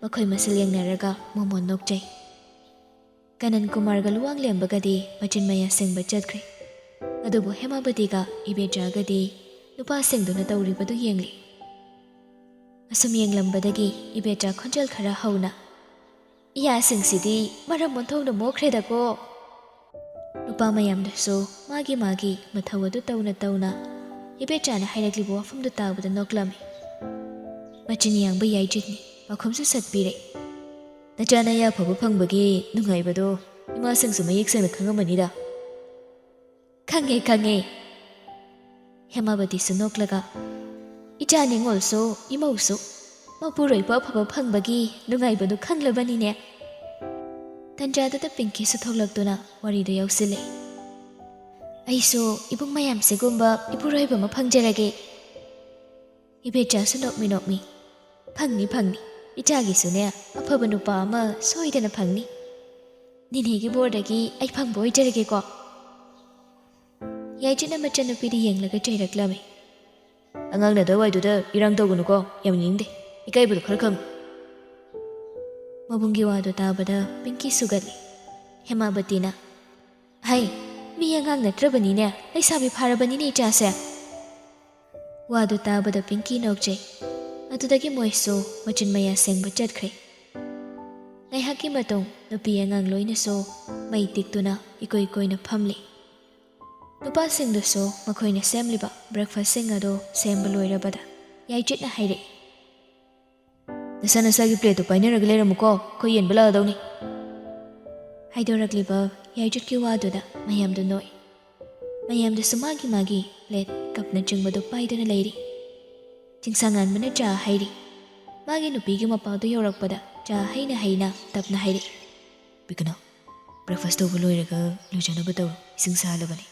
ꯃꯈꯣꯏ ꯃꯁꯦꯜ ꯌꯦꯡꯅꯔꯒ ꯃꯣꯃꯣꯟ ꯅꯣꯛꯆꯩ꯫ ꯀꯅꯟ ꯀꯨꯃꯥꯔꯒ ꯂꯨꯋꯥꯡ ꯂꯦꯝꯕꯒꯗꯤ ꯃꯆꯤꯟ ꯃꯌꯥ ꯁꯦꯡꯕ ꯆꯠꯈ꯭ꯔꯦ꯫ ꯑꯗꯨꯕꯨ ꯍꯦꯃꯥꯕꯇꯤꯒ ꯏꯕꯦꯆꯥꯒꯗꯤ ꯅꯨꯄꯥꯁꯤꯡꯗꯨꯅ ꯇꯧꯔꯤꯕꯗꯨ ꯌꯦꯡꯂꯤ꯫ ꯑꯁꯨꯝ ꯌꯦꯡꯂꯝꯕꯗꯒꯤ ꯏꯕꯦꯆꯥ ꯈꯣꯟꯖꯦꯜ ꯈꯔ ꯍꯧꯅ, "ꯏꯌꯥꯁꯤꯡꯁꯤꯗꯤ ꯃꯔꯝ ꯑꯣꯟꯊꯣꯛꯅ ꯃꯣꯛꯈ꯭ꯔꯦꯗꯀꯣ!" ꯅꯨꯄꯥ ꯃꯌꯥꯝꯗꯨꯁꯨ ꯃꯥꯒꯤ ꯃꯥꯒꯤ ꯃꯊꯧ ꯑꯗꯨ ꯇꯧꯅ ꯇꯧꯅ ꯏꯕꯦꯆꯥꯅ ꯍꯥꯏꯔꯛꯂꯤꯕ ꯋꯥꯐꯝꯗꯨ ꯇꯥꯕꯗ ꯅꯣꯛꯂꯝꯃꯤ꯫ ꯃꯆꯤꯟ ꯌꯥꯡꯕ ꯌꯥꯏꯗ꯭ꯔꯤꯠꯅꯤ, ꯄꯥꯎꯈꯨꯝꯁꯨ ꯁꯠꯄꯤꯔꯦ꯫ ꯅꯆꯥ ꯅꯌꯥ ꯐꯕ ꯐꯪꯕꯒꯤ ꯅꯨꯡꯉꯥꯏꯕꯗꯣ ꯏꯃꯥꯁꯤꯡꯁꯨ ꯃꯌꯦꯛ ꯁꯦꯡꯅ ꯈꯪꯉꯝꯃꯅꯤꯗ꯫ "ꯈꯪꯉꯦ, ꯈꯪꯉꯦ꯫" ꯍꯦꯃꯥꯕꯇꯤꯁꯨ ꯅꯣꯛꯂꯒ, "ꯏꯆꯥ ꯅꯤꯉꯣꯜꯁꯨ ꯏꯃꯧꯁꯨ ꯃꯄꯨꯔꯣꯏꯕ ꯑꯐꯕ ꯐꯪꯕꯒꯤ ꯅꯨꯡꯉꯥꯏꯕꯗꯨ ꯈꯪꯂꯕꯅꯤꯅꯦ꯫" ꯇꯟꯖꯥꯗꯨꯗ ꯄꯤꯡꯀꯤꯁꯨ ꯊꯣꯛꯂꯛꯇꯨꯅ ꯋꯥꯔꯤꯗꯨ ꯌꯥꯎꯁꯤꯜꯂꯦ꯫ "ꯑꯩꯁꯨ ꯏꯕꯨꯡ ꯃꯌꯥꯝꯁꯤꯒꯨꯝꯕ ꯏꯄꯨꯔꯣꯏꯕ ꯑꯃ ꯐꯪꯖꯔꯒꯦ꯫" ꯏꯕꯦꯆꯥꯁꯨ ꯅꯣꯛꯃꯤ ꯅꯣꯛꯃꯤ, "ꯐꯪꯅꯤ, ꯐꯪꯅꯤ꯫ ꯏꯆꯥꯒꯤꯁꯨꯅꯦ, ꯑꯐꯕ ꯅꯨꯄꯥ ꯑꯃ ꯁꯣꯏꯗꯅ ꯐꯪꯅꯤ꯫ ꯅꯤꯅꯦꯒꯤ ꯕꯣꯔꯗꯒꯤ ꯑꯩ ꯐꯪꯕ ꯑꯣꯏꯖꯔꯒꯦꯀꯣ꯫" ꯌꯥꯏꯆꯤꯠꯅ ꯃꯆꯟꯅꯨꯄꯤꯗ ꯌꯦꯡꯂꯒ ꯆꯩꯔꯛꯂꯝꯃꯤ꯫ "ꯑꯉꯥꯡꯅ ꯑꯗꯨꯋꯥꯏꯗꯨꯗ ꯏꯔꯥꯡ ꯇꯧꯒꯅꯨꯀꯣ, ꯌꯥꯝ ꯌꯦꯡꯅꯤꯡꯗꯦ꯫ ꯏꯀꯥꯏꯕꯗꯣ ꯈꯔ ꯈꯪꯉꯨ꯫" ꯃꯕꯨꯡꯒꯤ ꯋꯥꯗꯨ ꯇꯥꯕꯗ ꯄꯤꯡꯀꯤ ꯁꯨꯒꯠꯂꯤ꯫ ꯍꯦꯃꯥꯕꯇꯤꯅ, "ꯍꯩ, ꯃꯤ ꯑꯉꯥꯡ ꯅꯠꯇ꯭ꯔꯕꯅꯤꯅꯦ, ꯂꯩꯁꯥꯕꯤ ꯐꯥꯔꯕꯅꯤꯅꯦ ꯏꯆꯥꯁꯦ꯫" ꯋꯥꯗꯨ ꯇꯥꯕꯗ ꯄꯤꯡꯀꯤ ꯅꯣꯛꯆꯩ꯫ ꯑꯗꯨꯗꯒꯤ ꯃꯣꯏꯁꯨ ꯃꯆꯤꯟ ꯃꯌꯥ ꯁꯦꯡꯕ ꯆꯠꯈ꯭ꯔꯦ꯫ ꯉꯥꯏꯍꯥꯛꯀꯤ ꯃꯇꯨꯡ ꯅꯨꯄꯤ ꯑꯉꯥꯡ ꯂꯣꯏꯅꯁꯨ ꯃꯩ ꯇꯤꯛꯇꯨꯅ ꯏꯀꯣꯏ ꯀꯣꯏꯅ ꯐꯝꯂꯤ꯫ ꯅꯨꯄꯥꯁꯤꯡꯗꯨꯁꯨ ꯃꯈꯣꯏꯅ ꯁꯦꯝꯂꯤꯕ ꯕ꯭ꯔꯦꯛꯐꯥꯁꯁꯤꯡ ꯑꯗꯨ ꯁꯦꯝꯕ ꯂꯣꯏꯔꯕꯗ ꯌꯥꯏꯆꯤꯠꯅ ꯍꯥꯏꯔꯛꯏ, "ꯅꯁꯥ ꯅꯁꯥꯒꯤ ꯄ꯭ꯂꯦꯠꯇꯨ ꯄꯥꯏꯅꯔꯒ ꯂꯩꯔꯝꯃꯨꯀꯣ, ꯑꯩꯈꯣꯏ ꯌꯦꯟꯕ ꯂꯥꯛꯑꯗꯧꯅꯤ꯫" ꯍꯥꯏꯗꯣꯔꯛꯂꯤꯕ ꯌꯥꯏꯆꯤꯠꯀꯤ ꯋꯥꯗꯨꯗ ꯃꯌꯥꯝꯗꯨ ꯅꯣꯛꯏ꯫ ꯃꯌꯥꯝꯗꯨꯁꯨ ꯃꯥꯒꯤ ꯃꯥꯒꯤ ꯄ꯭ꯂꯦꯠ, ꯀꯞꯅꯆꯤꯡꯕꯗꯨ ꯄꯥꯏꯗꯨꯅ ꯂꯩꯔꯤ꯫ ꯆꯤꯡꯁꯥꯉꯥꯟꯕꯅ ꯆꯥ ꯍꯩꯔꯤ꯫ ꯃꯥꯒꯤ ꯅꯨꯄꯤꯒꯤ ꯃꯄꯥꯗꯨ ꯌꯧꯔꯛꯄꯗ ꯆꯥ ꯍꯩꯅ ꯍꯩꯅ ꯇꯞꯅ ꯍꯥꯏꯔꯛꯏ, "ꯄꯤꯀꯅꯨ, ꯕ꯭ꯔꯦꯛꯐꯥꯁ ꯇꯧꯕ ꯂꯣꯏꯔꯒ ꯂꯨꯖꯅꯕ ꯇꯧꯔꯣ, ꯏꯁꯤꯡ ꯁꯥꯍꯜꯂꯕꯅꯤ꯫"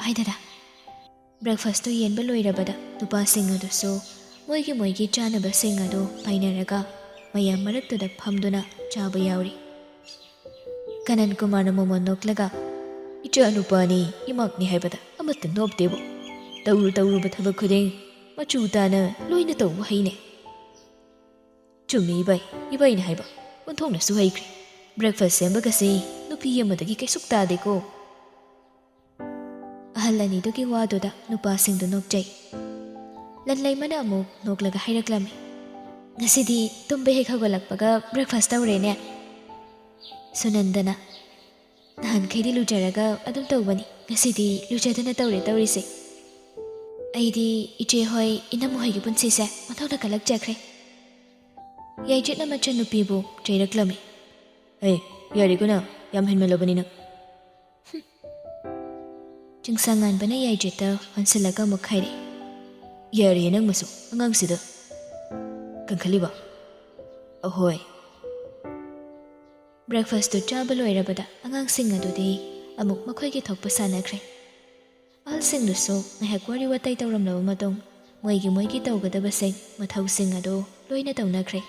"ꯍꯥꯏ ꯗꯗꯥ꯫" ꯕ꯭ꯔꯦꯛꯐꯥꯁꯇꯨ ꯌꯦꯟꯕ ꯂꯣꯏꯔꯕꯗ ꯅꯨꯄꯥꯁꯤꯡ ꯑꯗꯨꯁꯨ ꯃꯣꯏꯒꯤ ꯃꯣꯏꯒꯤ ꯆꯥꯅꯕꯁꯤꯡ ꯑꯗꯨ ꯄꯥꯏꯅꯔꯒ ꯃꯌꯥꯝ ꯃꯔꯛꯇꯨꯗ ꯐꯝꯗꯨꯅ ꯆꯥꯕ ꯌꯥꯎꯔꯤ꯫ ꯀꯅꯟ ꯀꯨꯃꯥꯔꯅ ꯃꯣꯃꯣꯟ ꯅꯣꯛꯂꯒ, "ꯏꯆꯥ ꯅꯨꯄꯥꯅꯤ, ꯏꯃꯥꯛꯅꯤ ꯍꯥꯏꯕꯗ ꯑꯃꯠꯇ ꯅꯣꯞꯇꯦꯕꯨ꯫ ꯇꯧꯔꯨ ꯇꯧꯔꯨꯕ ꯊꯕꯛ ꯈꯨꯗꯤꯡ ꯃꯆꯨ ꯇꯥꯅ ꯂꯣꯏꯅ ꯇꯧꯕ ꯍꯩꯅꯦ꯫" "ꯆꯨꯝꯃꯤ ꯏꯕꯥꯏ, ꯏꯕꯥꯏꯅ ꯍꯥꯏꯕ ꯑꯣꯟꯊꯣꯛꯅꯁꯨ ꯍꯩꯈ꯭ꯔꯦ꯫ ꯕ꯭ꯔꯦꯛꯐꯥꯁ ꯁꯦꯝꯕꯒꯁꯤ ꯅꯨꯄꯤ ꯑꯃꯗꯒꯤ ꯀꯩꯁꯨ ꯇꯥꯗꯦꯀꯣ꯫" ꯑꯍꯜ ꯑꯅꯤꯗꯨꯒꯤ ꯋꯥꯗꯨꯗ ꯅꯨꯄꯥꯁꯤꯡꯗꯨ ꯅꯣꯛꯆꯩ꯫ ꯂꯟꯂꯩꯃꯅ ꯑꯃꯨꯛ ꯅꯣꯛꯂꯒ ꯍꯥꯏꯔꯛꯂꯝꯃꯤ, "ꯉꯁꯤꯗꯤ ꯇꯨꯝꯕ ꯍꯦꯛ ꯍꯧꯒꯠꯂꯛꯄꯒ ꯕ꯭ꯔꯦꯛꯐꯥꯁ ꯇꯧꯔꯦꯅꯦ꯫" ꯁꯨꯅꯟꯗꯅ, "ꯅꯍꯥꯟꯈꯩꯗꯤ ꯂꯨꯖꯔꯒ ꯑꯗꯨꯝ ꯇꯧꯕꯅꯤ, ꯉꯁꯤꯗꯤ ꯂꯨꯖꯗꯅ ꯇꯧꯔꯦ ꯇꯧꯔꯤꯁꯦ꯫ ꯑꯩꯗꯤ ꯏꯆꯦ ꯍꯣꯏ, ꯏꯅꯝꯃ ꯍꯣꯏꯒꯤ ꯄꯨꯟꯁꯤꯁꯦ ꯑꯣꯟꯊꯣꯛꯅ ꯀꯜꯂꯛꯆꯈ꯭ꯔꯦ꯫" ꯌꯥꯏꯗ꯭ꯔꯦꯠꯅ ꯃꯆꯟꯅꯨꯄꯤꯕꯨ ꯆꯩꯔꯛꯂꯝꯃꯤ꯫ "ꯑꯦ, ꯌꯥꯔꯦꯀꯣ ꯅꯪ, ꯌꯥꯝ ꯍꯦꯟꯃꯜꯂꯕꯅꯤ ꯅꯪ꯫" ꯆꯤꯡꯁꯥꯡꯉꯥꯟꯕꯅ ꯌꯥꯏꯗ꯭ꯔꯦꯠꯇ ꯑꯣꯟꯁꯤꯜꯂꯒ ꯑꯃꯨꯛ ꯍꯥꯏꯔꯛꯏ꯫ "ꯌꯥꯔꯦ ꯅꯪ ꯃꯁꯨ, ꯑꯉꯥꯡꯁꯤꯗ ꯀꯟꯈꯠꯂꯤꯕ?" "ꯑꯍꯣꯏ꯫" ꯕ꯭ꯔꯦꯛꯐꯥꯁꯇꯨ ꯆꯥꯕ ꯂꯣꯏꯔꯕꯗ ꯑꯉꯥꯡꯁꯤꯡ ꯑꯗꯨꯗꯤ ꯑꯃꯨꯛ ꯃꯈꯣꯏꯒꯤ ꯊꯣꯛꯄ ꯁꯥꯟꯅꯈ꯭ꯔꯦ꯫ ꯑꯍꯜꯁꯤꯡꯗꯨꯁꯨ ꯉꯥꯏꯍꯥꯛ ꯋꯥꯔꯤ ꯋꯥꯇꯥꯏ ꯇꯧꯔꯝꯂꯕ ꯃꯇꯨꯡ ꯃꯣꯏꯒꯤ ꯃꯣꯏꯒꯤ ꯇꯧꯒꯗꯕꯁꯤꯡ, ꯃꯊꯧꯁꯤꯡ ꯑꯗꯨ ꯂꯣꯏꯅ ꯇꯧꯅꯈ꯭ꯔꯦ꯫